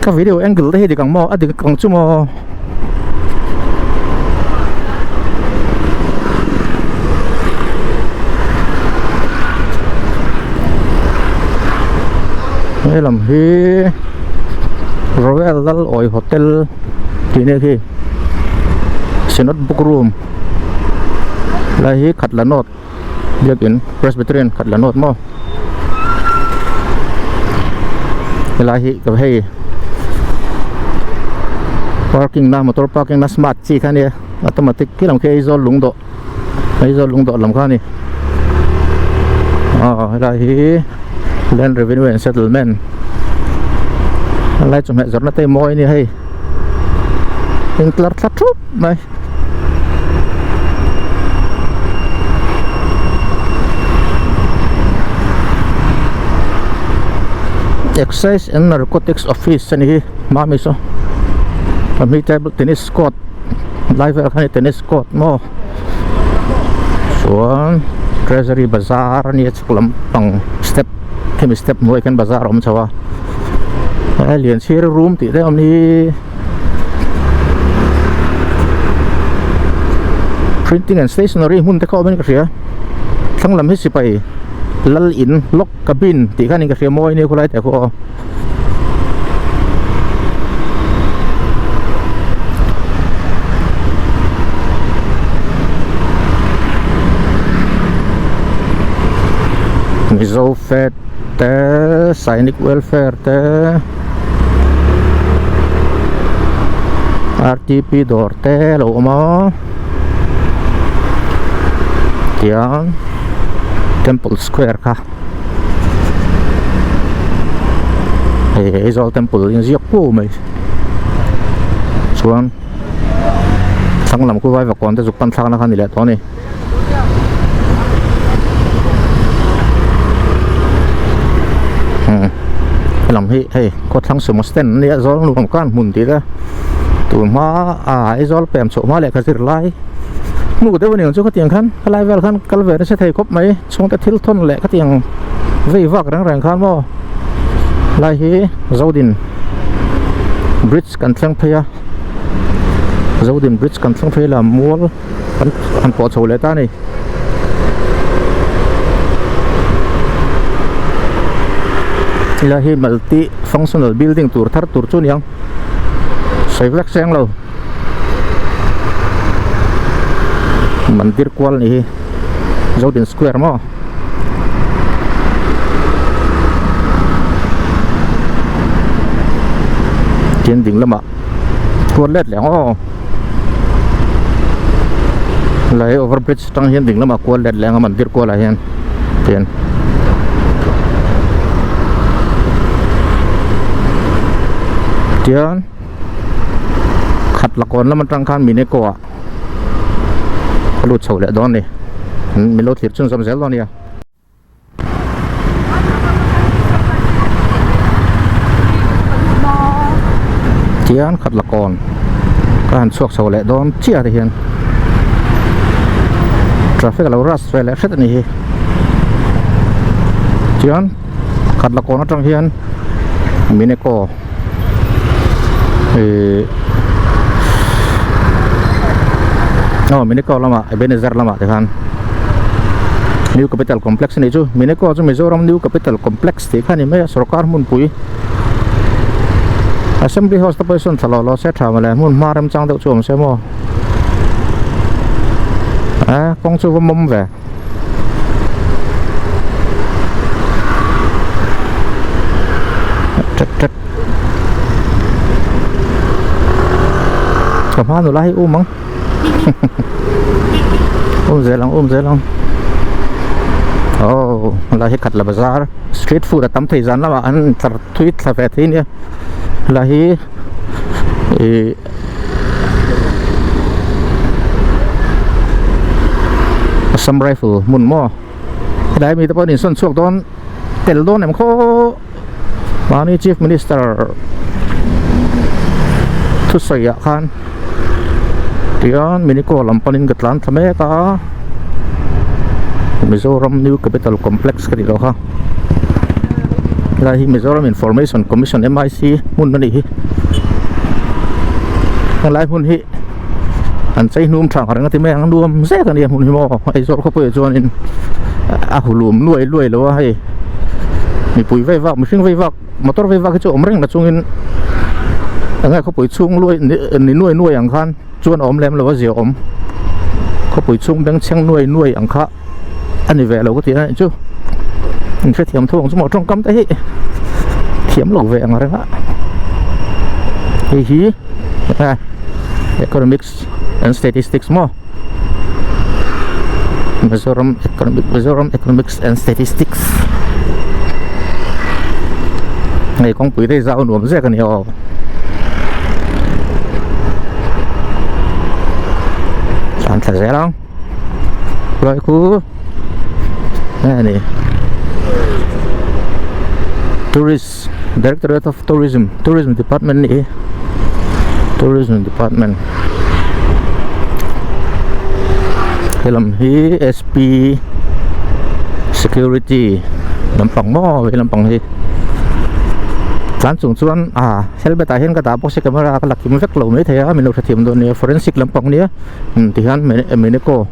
Ka video angle te hi dik ang maw a dik ang chu maw. He lam hi Royal Lal Awi Hotel tih nia khi Synod Book Room lai hi khat la nawt biakin Presbyterian khat la nawt maw helai hi ka hei parking na motor parking na smart chi kha ania automatic khi lam khi Aizawl lung dawh Aizawl lung dawh lam kha ani aw helai hi land revenue and settlement helai chawhmeh zawrhna te mawi ania hei intlar thla thup mai. Excise and Narcotics Office a ni hi hma mi saw a hming table tennis court lai velah khan tennis court maw chuan treasury bazar a nia chhuk lampang step khemi step hnuai khian bazar a awm chho a he lianchhir room tih te a awm hi. Printing and stationery hmun te kha awm in ka hria thlang lam hi sipai lal in log cabin tih khan in ka hria mawi ania khulai te khu aw. Mizo fed te Sainik welfare te. Rtp dawr te a lo awm a tiang temple square kha hei Aizawl temple inziak kuau mai chuan thlang lam khu vaivakawn te zuk pan thlakna kha a ni leh tawh a ni. Helam hi hei khawthlang sumo stand a nia zawl nuam khan hmun tih te. Tun hma a Aizawl pem chhuah hma lehkha zir lai hmuh deuh a ni ang chu khatiang khan helai vel khan kal ve nasa thei khawp mai chhungte thil thawn leh khatiang vei vak reng reng khan maw lai hi Zodin bridge kan thleng phei a Zodin bridge kan thleng phei la mual kan han pawh chho leh ta a ni. Helai hi multi functional building tur thar tur chu a ni ang sawi vek seng lo mandir kual a nih hi Zodin square maw. Tin ding lamah kual let leh ang aw. Helai over bridge atang hian ding lamah kual let leh ang a mandir kualah hian tian tian khat la kawn lam atang khan mine kaw ah a lut chho leh dawn a ni min lo thlir chhunzawm zel dawn a nia. Tian khat la kawn ka han chhuak chho leh dawn chiah te hian traffic a lo rush ve leh hret a ni hi chuan khat la kawn atang hian Mineco ihh aw Mineco lamah Ebenezer lamah te khan New Capital Complex a nih chu Mineco chu Mizoram New Capital Complex tih kha a ni mai a sorkar hmunpui Assembly House te pawh hi sawn thla lawh lawh se tha mawle hmun hma remchang deuh chu awm se maw a kawng chu va mawm ve. Ṭek ṭek Ka hma nula hi um ang Um zel ang um zel ang Oh helai hi khat la bazar street food a tam thei zan lamah an tlar thui thla ve thei nia helai hi ih Assam Rifle hmun maw helai mite pawh an insawn chhuak dawn tel dawn em khaw mahni Chief Minister thusawi ah khan tihian Miniko lam panin ka tlan thla mek a Mizoram New Capital Complex ka tih loh kha helai hi Mizoram Information Commission M_I_C hmun a nih hi helai hmun hi an chei hnum tha ang reng a ti mai ang nuam zet a nia hmun hi maw Aizawl khawpuiah chuanin a hulum luai luai lo a hei mipui vei vak mihring vei vak motor vei vak hi chu awm reng la chungin eng nge khawpui chhung luai ni nuai nuai ang khan chuan a awm lem lo a zia awm khawpui chhung bengchheng nuai nuai ang kha a ni ve lo ka tih a nih chu in hrethiam thu ang chu maw tawngkam te hi thiam lo ve ang reng a hei hi economics and statistics maw Mizoram economic Mizoram economics and statistics hei kawngpui te hi zau nuam zek a ni aw. Tlan thla zel ang. Lai khu nge ni Tourist Directorate of Tourism Tourism Department ni hi Tourism Department helam hi SP Security lampang maw he lampang hi tlan chung chuan ah helmet ah hian ka dah bawk se camera ka la kim vek lo maithei a min lo hrethiam dawn nia forensic lampang nia. Tihian Minico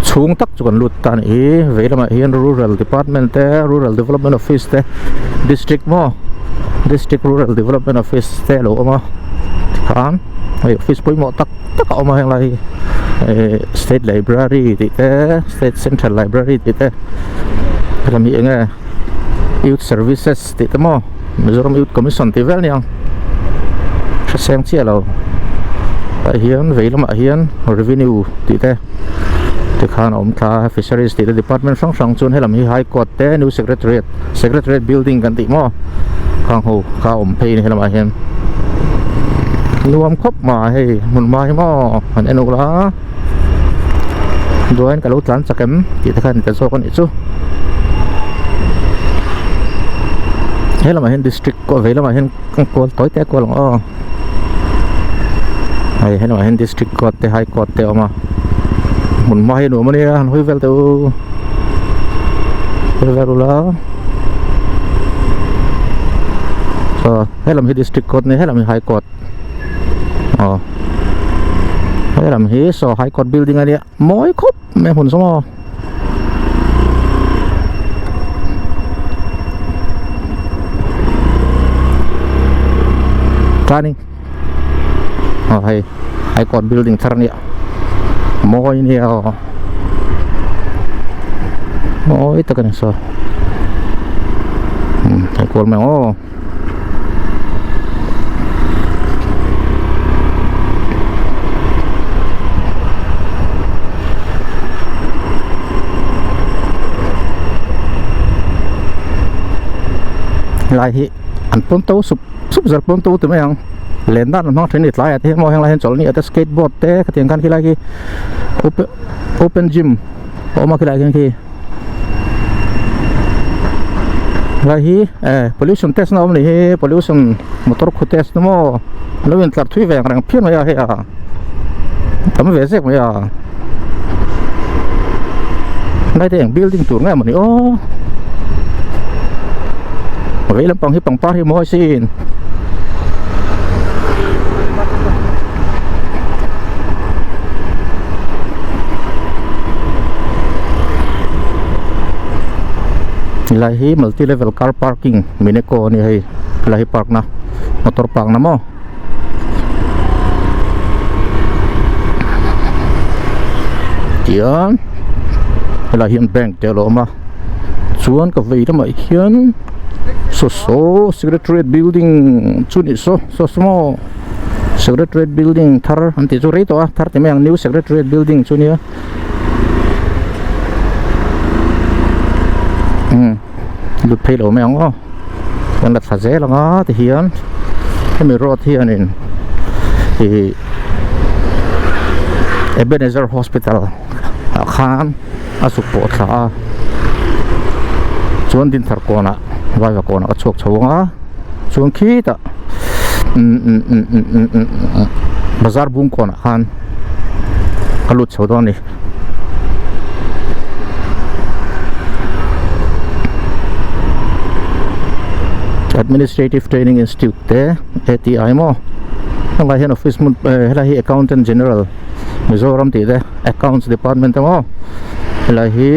chhung tak chu kan lut ta a nih hi vei lamah hian Rural Department te Rural Development Office te District maw District Rural Development Office te a lo awm a tikhan hei office pawimawh tak tak a awm a henglai hi eh State Library tih te State Central Library tih te helam hi eng nge Youth Services tih te maw Mizoram Youth Commission tih vel a ni ang hre seng chiah lo tah hian vei lamah hian Revenue tih te tikhan a awm thla a Fisheries tih te department hrang hrang chuan helam hi High Court te New Secretariat Secretariat building kan tih maw khang ho kha a awm phei a ni helamah hian nuam khawp mai hei hmun hma hi maw han en ula duain ka lo tlan chak em tih te khan ka zawk a nih chu he lamah hian district vei lamah hian kawl tawi te kual ang aw. Hei helaiah hian district court te high court te a awm a hmun hma hi a nuam ania han hawi vel teh u hawi vel ula aw helam hi district court a nia helam hi high court aw helam hi saw high court building a nia mawi khawp mai a hmun saw maw. Chuanin aw hei high court building thar ania mawi ania aw mawi tak ani saw umm high court mai ang aw. Helai hi an pawn to sup sup zel pawn to ti mai ang len dan an hmang thin a ni tlaiah te hian maw henglai hian chawlhni ah te skateboard te khatiang khan khilai khi open open gym a awm a khilai khian khi. Helai hi eh pollution test na awm ni hi pollution motor khu test na maw a lo intlar thui ve ang reng phian mai a hei a tam ve zek mai a helai te eng building tur nge mawni aw vei lampang hi pangpar hi mawi sin. Helai hi multi level car parking Mineco a ni hei helai hi park na motor park na maw tian helai hian bank te a lo awm a chuan ka vei lamah hian saw saw secretariat building chu ni saw saw saw maw secretariat building thar an tih chu rei tawh a thar ti mai ang new secretariat building chu nia umm lut phei lo mai ang aw kan la thla zel ang a ti hian hemi road hianin ih Ebenezer hospital ah khan a zuk pawh thla a chuan dinthar kawnah vaiva kawnah ka chhuak chho ang a chuan khitah umm umm umm umm umm umm umm bazar bung kawnah khan ka lut chho dawn a ni. Administrative Training Institute te A_T_I maw helai hian office hmun eh helai hi Accountant General Mizoram tih te Accounts Department te maw helai hi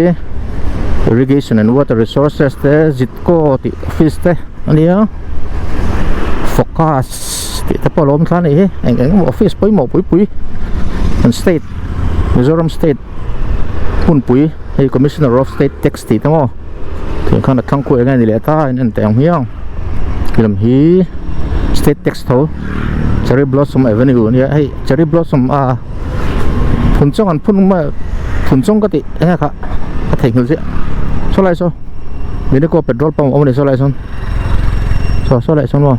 Irrigation and Water Resources te Zitco tih office te a nia Focus tih te pawh a lo awm thla a nih hi eng eng emaw office pawimawh pui pui kan state Mizoram state hmunpui hei Commissioner of State Tax tih te maw tiang khan a thlang khuh eng nge ni leh ta a in en teh ang hmiang lam hi state tax tho cherry blossom avenue ania hei cherry blossom a phun chawng an phun mai phun chawng ka tih eng nge kha ka theihnghilh chiah saw lai saw minico petrol pump a awm a ni saw lai sawn saw saw lai sawn maw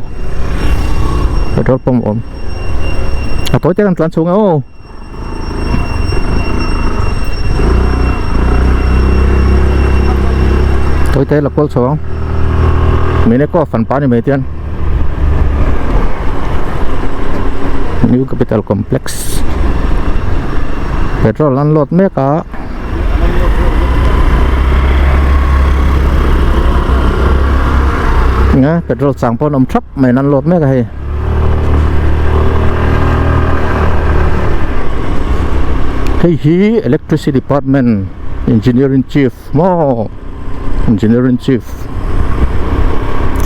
petrol pump a awm a tawi te kan tlan chhung e aw. Tawite la kual chho ang mine kaw fan pa ni mai tian New Capital Complex petrol an load mek a nga petrol chang pawh an awm thap mai an load mek a hei. Hei hi electricity department engineer in chief maw engineer in chief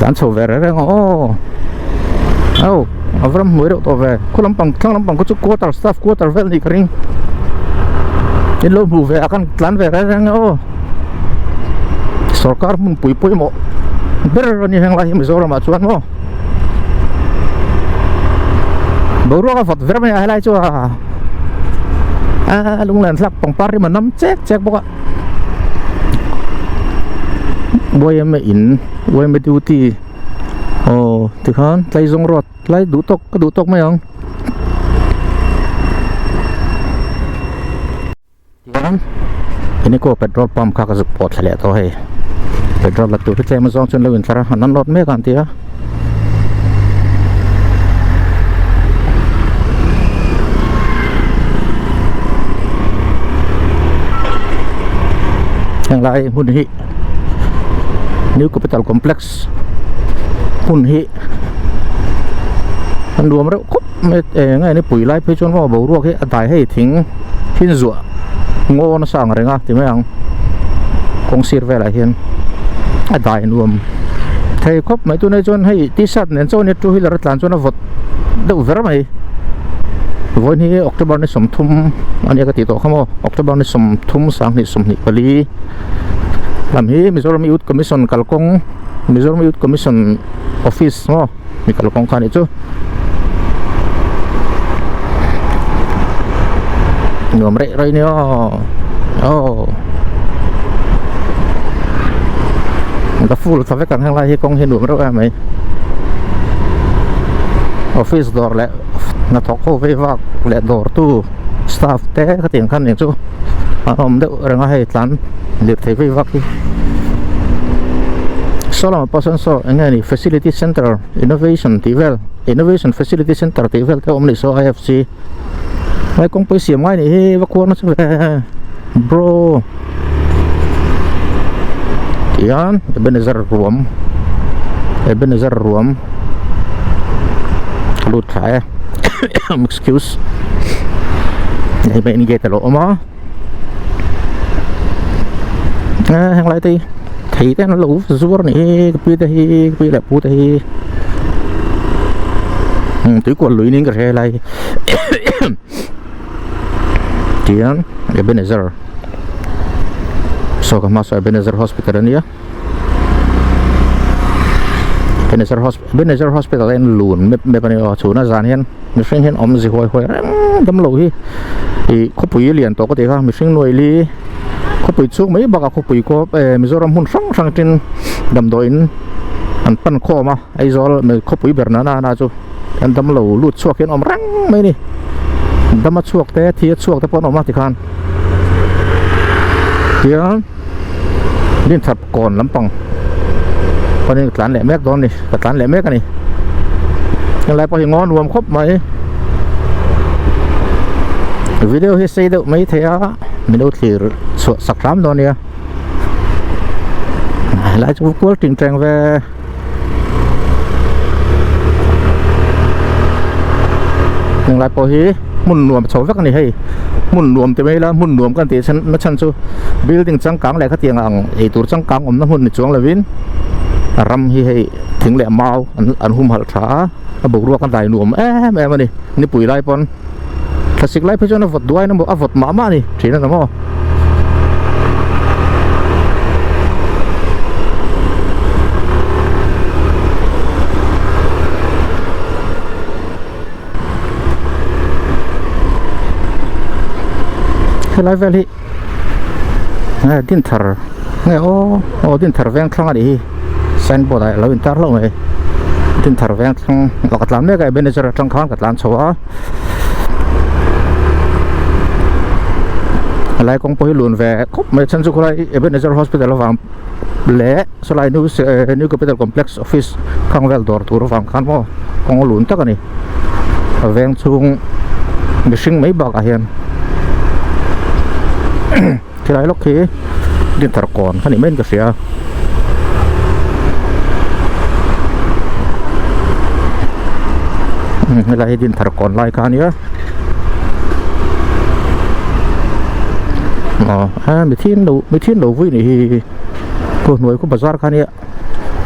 tlan chho ve reng reng a aw au a va ram hmuai deuh tawh ve khaw lampang thlang lampang khaw chu quarter staff quarter vel a nih ka ring in lo hmuh ve a khan tlan ve reng reng a aw sorkar hmunpui pawimawh ber a ni heng lai hi Mizoram ah chuan maw. Boruak a vawt ver mai a helai chu a a lunglen thlak pangpar hi a nam chek chek bawk a yma in yma duty aw tikhan tlaizawng road tlai duh tawk ka duh tawk mai ang. Chuan Eneco petrol pump kha ka zuk pawh thla leh tawh hei petrol la tur hi tlem a zawng chuan lo intlar a an unload mek ang tih a. Henglai hmun hi New Capital Complex hmun hi a nuam reuh khawp mai eng nge ni pui lai phei chuan maw boruak hi a dai hei thing hin zuah ngaw nasa ang reng a ti mai ang kawng sir velah hian a dai nuam thei khawp mai tunah chuan hei t-shirt nen chuan two wheeler a tlan chuan a vawt deuh ver mai vawiin hi October ni 30 ania ka tih tawh kha maw October ni 30 sanghnih 24 lam hi Mizoram Youth Commission kalkawng Mizoram Youth Commission office maw mi kalkawng kha anih chu nuam reh rei nia aw ka full tha vek ang heng lai hi kawng hi nuam reuh em mai office dawr leh hnathawk ho vei vak leh dawr tu staff te khatiang khan eng chu an awm deuh reng a hei tlan lirthei vei vak hi saw lamah pawh sawn saw eng nge ni facility center innovation tih vel innovation facility center tih vel te a awm a nih saw I F C Lai kawngpui siam ngai nih hi va khuar nasa ve bro tihian Ebenezer ruam Ebenezer ruam ka lut thla e excuse hei main gate a lo awm a heng lai te hi thei te an lo zuar a nih hi ka pi te hi ka pi leh pu te hi tuikual lui niin ka hre lai tihian Ebenezer saw ka hma saw Ebenezer hospital a nia Ebenezer hospital Ebenezer hospital a hian lun mep mep a ni aw chhuna zan hian mihring hian awmze huai huai reng damlo hi ih khawpui lian tawh ka tih kha mihring nuai li khawpui chhung mai bakah khawpui khaw eh Mizoram hmun hrang hrang tin damdawiin an pan khawm a Aizawl khawpui ber nana na chu an damlo lut chhuak hian awm reng mai a ni dama chhuak te thi a chhuak te pawh an awm a tikhan tiang dinthar kawn lampang panin ka tlan leh mek dawn a ni ka tlan leh mek a ni helai pawh hi ngaw nuam khawp mai video hi sei deuh mai thei a min lo thlir chhuah sak hram dawn nia helai chu kual ting teng ve. Henglai pawh hi hmun nuam chho vek a ni hei hmun nuam ti mai ila hmun nuam kan tih na chhan chu building changkang leh khatiang ang eitur changkang awmna hmun ni chuang lovin a ram hi hei thing leh mau an humhalh tha a a boruak a dai nuam em em a ni nipui lai pawn thlasik lai phei chuan a vawt duai na maw a vawt mah mah a ni thin a ni maw. Helai vel hi nge dinthar nge aw aw dinthar veng thlang a nih hi signboard ah alo intar hlauh mai dinthar veng thlang ah ka tlan mek a Ebenezer atang khan ka tlan chho a. Helai kawng pawh hi lun ve khawp mai chhan chu khawlai Ebenezer Hospital avang leh sawlai new new capital complex office khang vel dawr tur avang khan maw kawng a lun tak a ni a veng chhung mihring mai bakah hian khilai lawk khi dinthar kawn a nih maiin ka hria. Helai hi dinthar kawn lai kha a nia aw a mithin lo mithin lo vui nih hi khu hnuai khu bazar kha a nia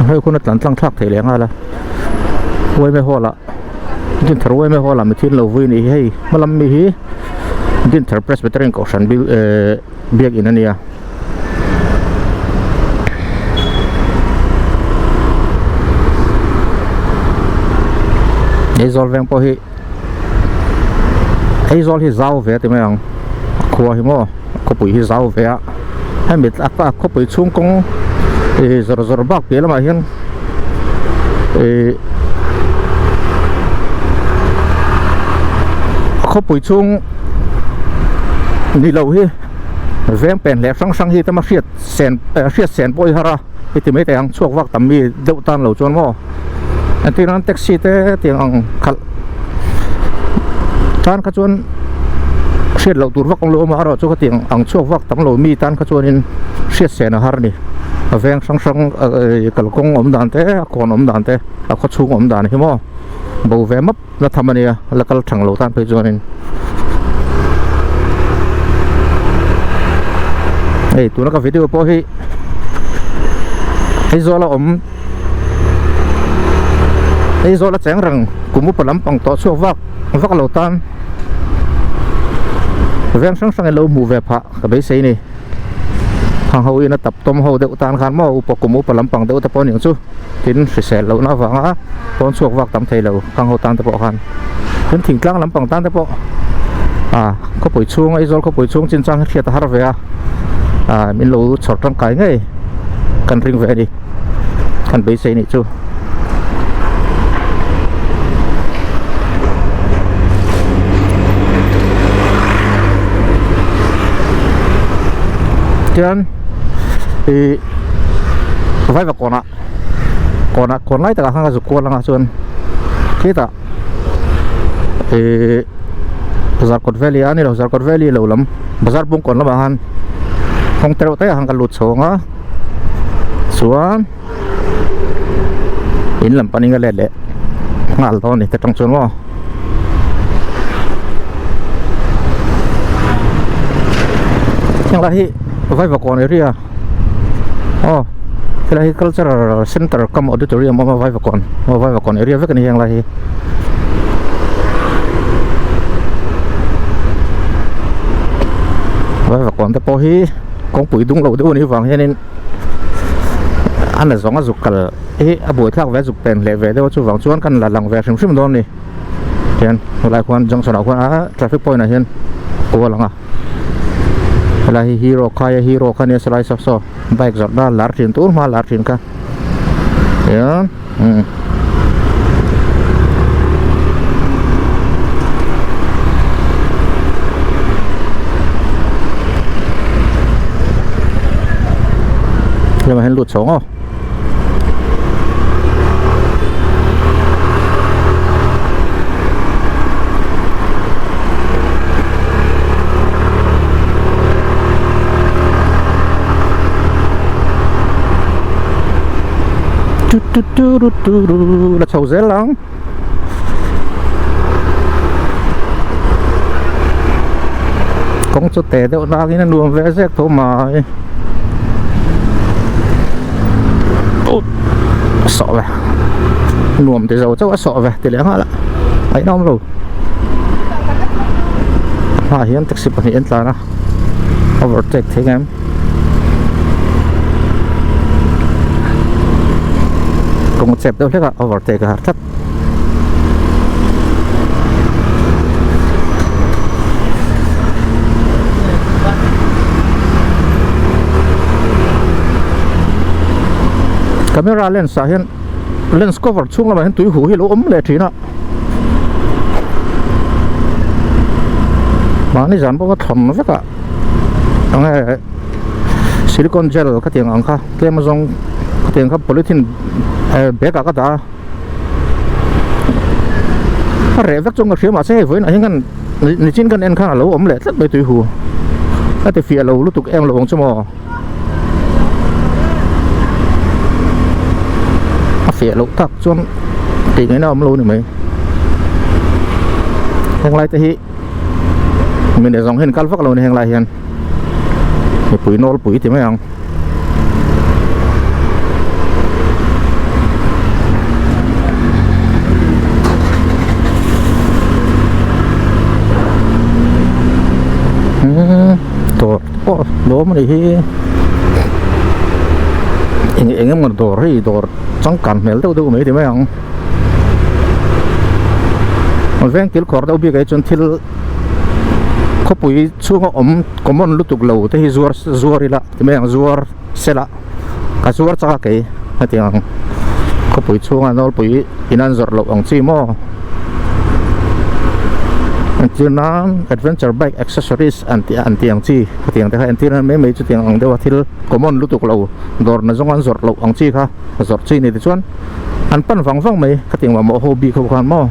hei khuna tlan tlang thlak theih leh nghal a uaime hall ah dinthar uaime hall ah mithin lo vui nih hi hei hmalam mi hi dinthar presbyterian kohhran bil ehh biakin a nia. Aizawl veng pawh hi Aizawl hi zau ve ti mai ang a khua hi maw khawpui hi zau ve a hemi a khawpui chhung kawng ih zawr zawr bak piah lamah hian ih khawpui chhung ni lo hi veng pen leh hrang hrang hi tama hriat sen hriat sen pawh hi har a heti mai thei ang chhuak vak tam mi deuh tan lo chuan maw entir nan taxi te tiang ang khalh tan kha chuan hriat loh tur vak awm lo a amaherawhchu khatiang ang chhuak vak tam lo mi tan kha chuanin. Hriat sen a har a ni. A veng hrang hrang kalkawng awm dan te, a kawn awm dan te, a khaw chhung awm dan hi maw bo ve map na tham a nia, la kal thang lo tan phei chuanin. Hei tuna ka video pawh hi Aizawl a awm Aizawl a cheng reng kum upa lampang tawh chhuak vak vak lo tan veng hrang hrang in lo hmuh ve phah ka beisei a ni. Thang ho in a tap tawm ho deuh tan khan maw upa kum upa lampang deuh te pawh aniang chu tin hrisel lohna avanga pawn chhuak vak tam thei lo thang ho tan te pawh khan tin thingtlang lampang tan te pawh ah khawpui chhung Aizawl khawpui chhung chin chang hi hriat a har ve a ah min lo chhawr tangkai ngei kan ring ve a ni kan beisei nih chu. Tichuan ih vaiva kawnah kawnah kawn lai takah khan ka zuk kual anga chuan khitah ih Zarkawt valley a ni lo Zarkawt valley lo lam bazar bung kawn lamah khan kawng te reuh te ah khan ka lut chho ang a chuan. In lam panin ka let leh nghal dawn a ni ta tang chuan maw. Heng lai hi Vaivakawn area aw helai hi cultural center cum auditorium awm a Vaivakawn aw Vaivakawn area vek a ni heng lai hi. Vaivakawn te pawh hi kawngpui dung loh deuh a nih vang hianin. A na zawng a zuk kal hi a buaithlak ve a zuk pen hleh ve deuh a chuvang chuan kan la lang ve hrim hrim dawn a ni tihian helai khuan junction ah khuan a traffic point ah hian kual ang a helai hi hero khai a hero kha ania sawlai saw saw bike zawrh na lar thin tur hma lar thin kha tihian umm. Lamah hian lut chho ang aw. La chho zel ang. Kawng chu te deuh nangin a nuam ve zek tho mai. A sawh ve. Nuam ti zo chauh a sawh ve ti leh nghal a. Ngaihna awm lo. Hmaah hian taxi pahnih an tlan a. Overtake thei ngem. Kawng chep deuh hlek a overtake a har tlat. Camera lens ah hian lens cover chhung lamah hian tui huh hi a lo awm leh thin a. Mahni zan pawh ka thlawn vek a enge silicone gel ka tiang ang kha tlem azawng ka tiang kha polythene bag ah ka dah a a reh vek chuan ka hria mahse hei vawiinah hian khan nichin kan en khan a lo awm leh tlat mai tui hu a ti fiah lo lutuk em lo ang chu maw a fiah loh tak chuan tih ngaihna awm lo a ni mai heng lai te hi mi leh zawng hian kal vak lo a ni heng lai hian mipui nawlpui ti mai ang. Dawr pawh lawm a nih hi eng eng emaw dawr hei dawr changkan hmel deuh deuh mai ti mai ang veng kil khawr deuh bik ah hi chuan thil khawpui chhunga awm common lutuk lo te hi zuar zuar ila ti mai ang zuar sela ka zuar chak a kei hetiang ang khawpui chhunga nawlpui in an zawrh loh ang chi maw entir nan adventure bike accessories an tih an tih ang chi hetiang te kha entir nan mai mai chutiang ang deuha thil common lutuk lo dawr na zawng an zawrh loh ang chi kha zawrh chi ni tichuan an pan vang vang mai khatiang mamawh ho bik ho khan maw.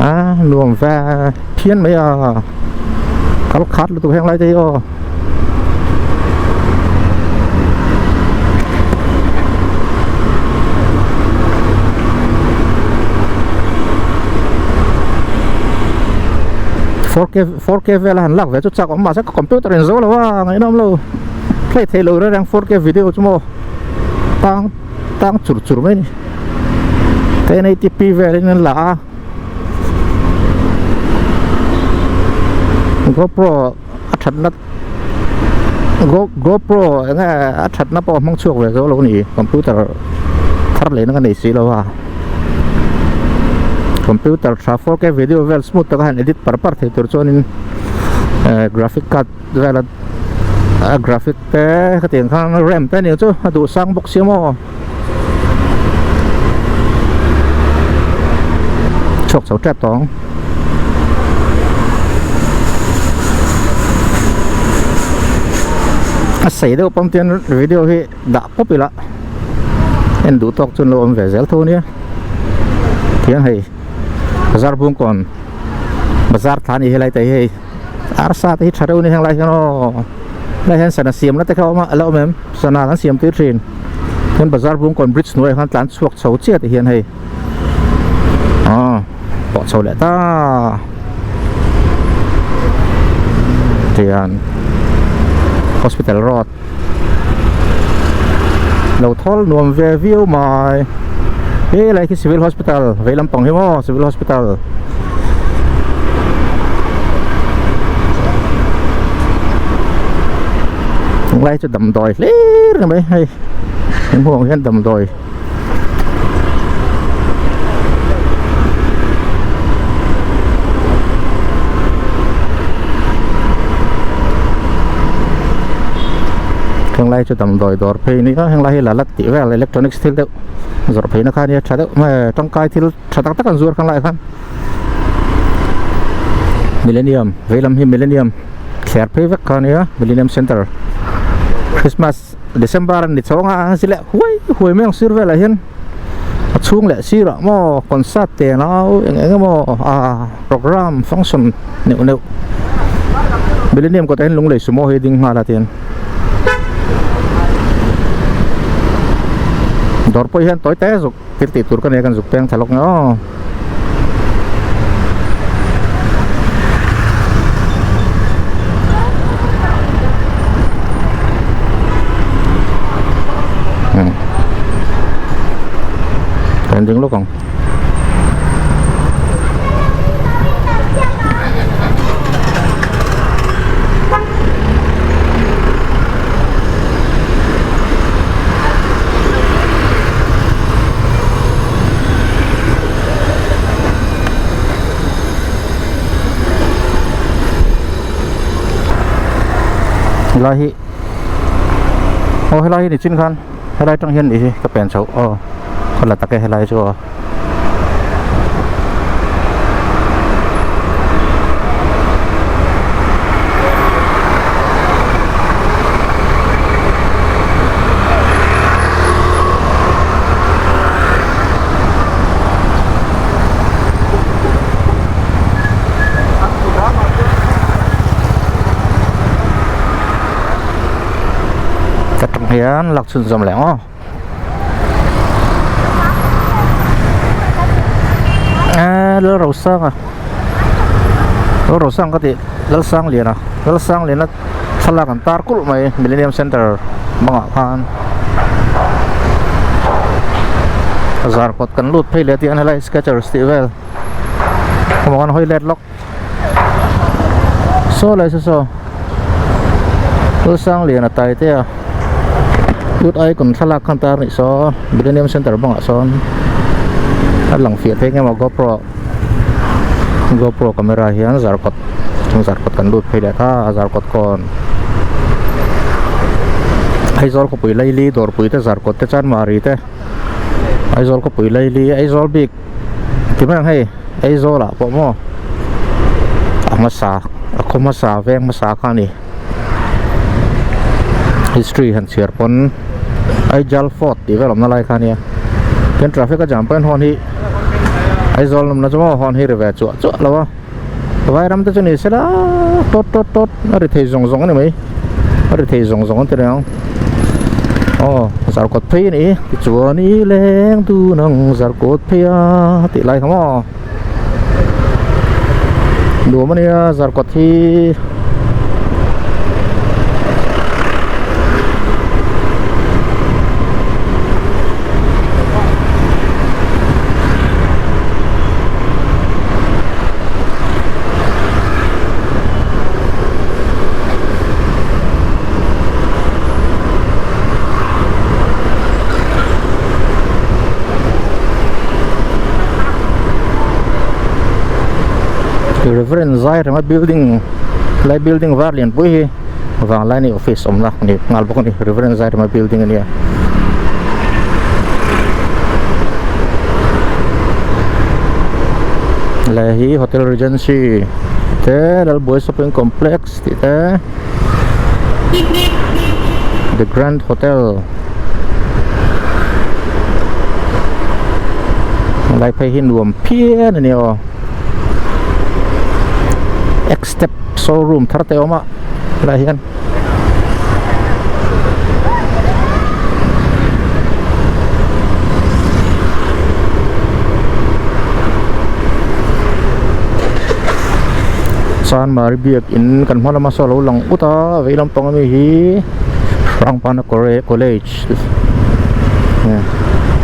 A Nuam ve phian mai a kal khat lutuk heng lai te hi aw. 4K 4K vel a han lak ve chu chak awm mahse ka computer in zo lo a ngaihnawm lo play thei lo reng 4K video chu maw tang tang chur chur mai a ni 1080p velin an la a GoPro a thatna GoPro eng nge a thatna pawh a hmang chhuak ve zo lo a ni computer thar lehna ka nei si lo a computer tha 4K video vel smooth taka han edit par par thei tur chuanin eh graphic card vel a a graphic te khatiang khan ram te aniang chu a duh sang bawk sia maw. Chhuak chho tep tawh ang. A sei deuh pawm tian video hi dah pawp ila en duh tawk chuan lo awm ve zel tho ania. Tiang hei bazar bung kawn bazar thla a ni helai te hi hei arsa te hi tha reuh a ni heng lai hian aw helai hian sana siam na te kha a awm a a la awm em sana kan siam tir thin. Chuan bazar Bungkawn bridge hnuaiah khan tlan chhuak chho chiah ti hian hei aw pawh chho leh ta tihian hospital road lo thawl nuam ve viau mai helai khi civil hospital vei lampang hi maw civil hospital. Lai chu damdawi hlir a ni mai hei in hmuh ang hian damdawi heng lai chu damdawi dawr phei a ni a heng lai hi la lat tih vel electronics thil deuh zawrh phei na kha ania tha deuh mai tangkai thil tha tak tak an zuar kha lai khan millennium veilam hi millennium thler phei vek kha ania millennium center christmas december an ni chhawng a zileh huai huai mai ang sir velah hian a chhung leh sirah maw concert te nau eng eng emaw ah program function neuh neuh millennium kawtah hian lunglei sumo hi a ding nghal a tihian dawr pawh hian tawi te zuk. Thil tih tur ka nei a kan zuk peng thla lawk nge aw. Kan ding lawk ang. Helai hi aw helai hi nichin khan helai atang hian nih hi ka pen chhoh aw ka la tak e helai chu aw. Ka tang hian lak chhunzawm leh ang aw. Eee Lalrosanga Lalrosanga ka tih Lalsangliana Lalsangliana thlalak an tar kulh mai Millennium Centre bangah khan zarkawt kan lut phei leh tih an helai skechers tih vel khawmah khan hawi let lawk saw lai saw saw Lalsangliana Taitea youth icon thlalak khan tar nih saw Millennium Centre bangah sawn a lang fiah phei nghe maw GoPro GoPro camera hian zarkawt chung zarkawt kan lut phei leh ta a zarkawt kawn Aizawl khawpui laili dawrpui te zarkawt te chanmari te Aizawl khawpui laili Aizawl bik ti mai ang hei Aizawl ah pawh maw a hmasa a khaw hmasa veng hmasa kha a ni history han chhiar pawn Aijal fort tih vel awmna lai kha a nia tin traffic a jam pawhin hawn hi. Aizawl nawmna chu maw horn hi ri ve chuah chuah lo a Vairam te chu ni sela tawt tawt tawt a ri thei zawng zawng a ni mai a ri thei zawng zawng an ti reng ang aw zarkawt phei a ni tichuan i leng dun ang zarkawt phei a tih lai kha maw nuam a nia zarkawt hi. Reverend Zairema building lai building var lian pui hi Vanglaini office awmna a ni nghal bawk a ni Reverend Zairema building a nia. Leh hi Hotel Regency te Lalbuai Shopping Complex tih te The Grand Hotel helai phei hi nuam phian a ni aw X step showroom thar te a awm a helai hian. Chanmari biak in kan hma lama saw a lo lang ut a vei lampang ami hi Hrangpana college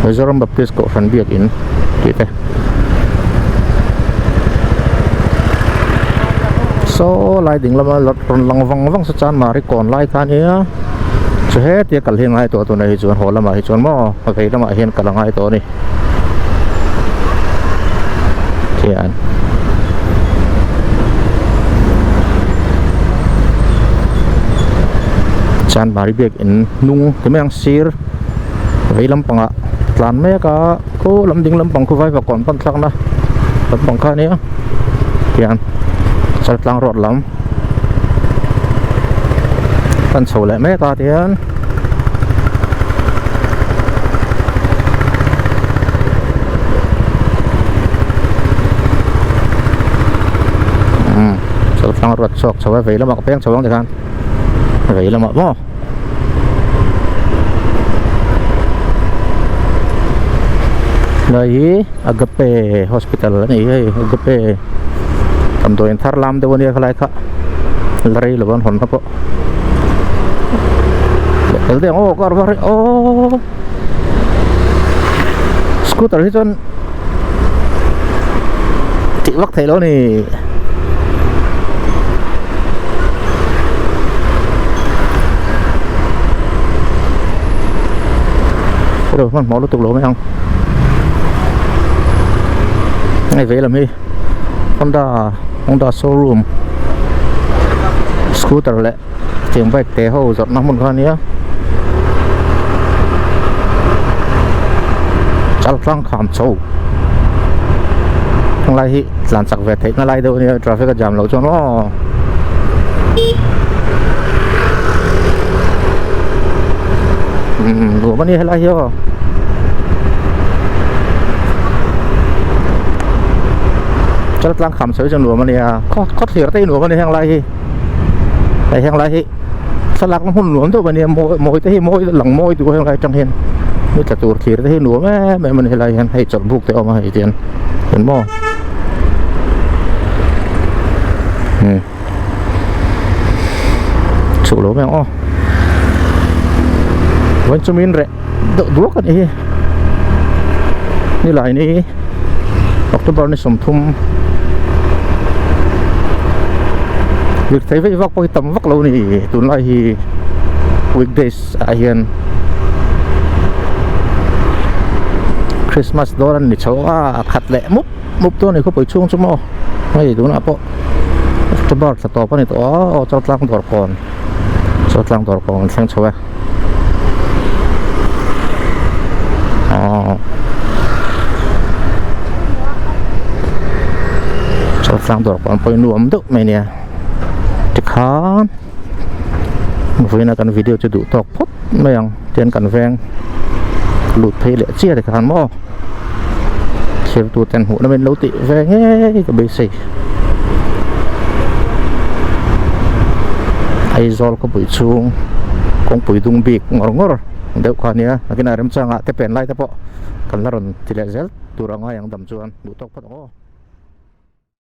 Mizoram Baptist Kohhran biak in tih te. Saw lai ding lama rawn lang vang vang saw chuan mari kawn lai kha ania chu hetia kal hi a ngai tawh tunah hi chuan haw lamah hi chuan maw vei lamah hian kal a ngai tawh a ni thian chuan mari biak in hnung ti mai ang sir vei lampangah tlan mek a. Khaw lam ding lampang khu vaiva kawn pan thlakna lampang kha ania tiang chaltlang road lam pan chho leh mek a tihian umm chaltlang road chhuak chho a vei lamah ka peng chho ang tikhan vei lamah maw. Lai hi Agape hospital a ni hei Agape damdawiin thar lam deuh a nia khalai kha la rei lo an hawn na pawh leh tel deuh ang aw car var hi aww scooter hi chuan tih vak theih loh a ni. Ro hmanhmawh lutuk lo mai ang hei vei lam hi Honda Honda showroom scooter leh tiang bike te ho zawrhna hmun kha a nia chaltlang kham chho helai hi tlan chak ve theihna lai deuh a nia traffic a jam loh chuan aw umm nuam a ni helai hi aw. Chaltlang kham chho hi chu nuam a nia khaw thlir te hi nuam a ni heng lai hi. Hei heng lai hi thlalak na hmun nuam deuh a nia mawi mawi te hi mawi lang mawi duh a heng lai atang hian ni tla tur thlir te hi nuam em em a ni helai hian hei chawlh buk te a awm a hei tian en maw umm chhuh lo mai ang aw vawiin chu min reh deuh duak a nih hi nilai ni October ni 30 lirthei veih vak pawh hi tam vak lo a ni tunlai hi weekdays ah hian Christmas dawn an ni chho a a khat leh mup mup dawn a ni khawpui chhung chu maw hei tunah pawh October thla tawp a ni tawh a aw Chaltlang dawrkawn Chaltlang dawrkawn an thleng chho e. Chaltlang dawr pawh an pawi nuam deuh mai nia tikhan vawiin a kan video chu duh tawk phawt mai ang tian kan veng lut phei leh chiah tikhan maw. Thlir tu ten hmuh na min lo tih ve ngei ka beisei. Aizawl khawpui chhung kawngpui dung bik ngawr ngawr deuh kha ania nakinah remchangah te pen lai te pawh kan la rawn ti leh zel tur a ngai ang dam chuan duh tawk phawt ang aw.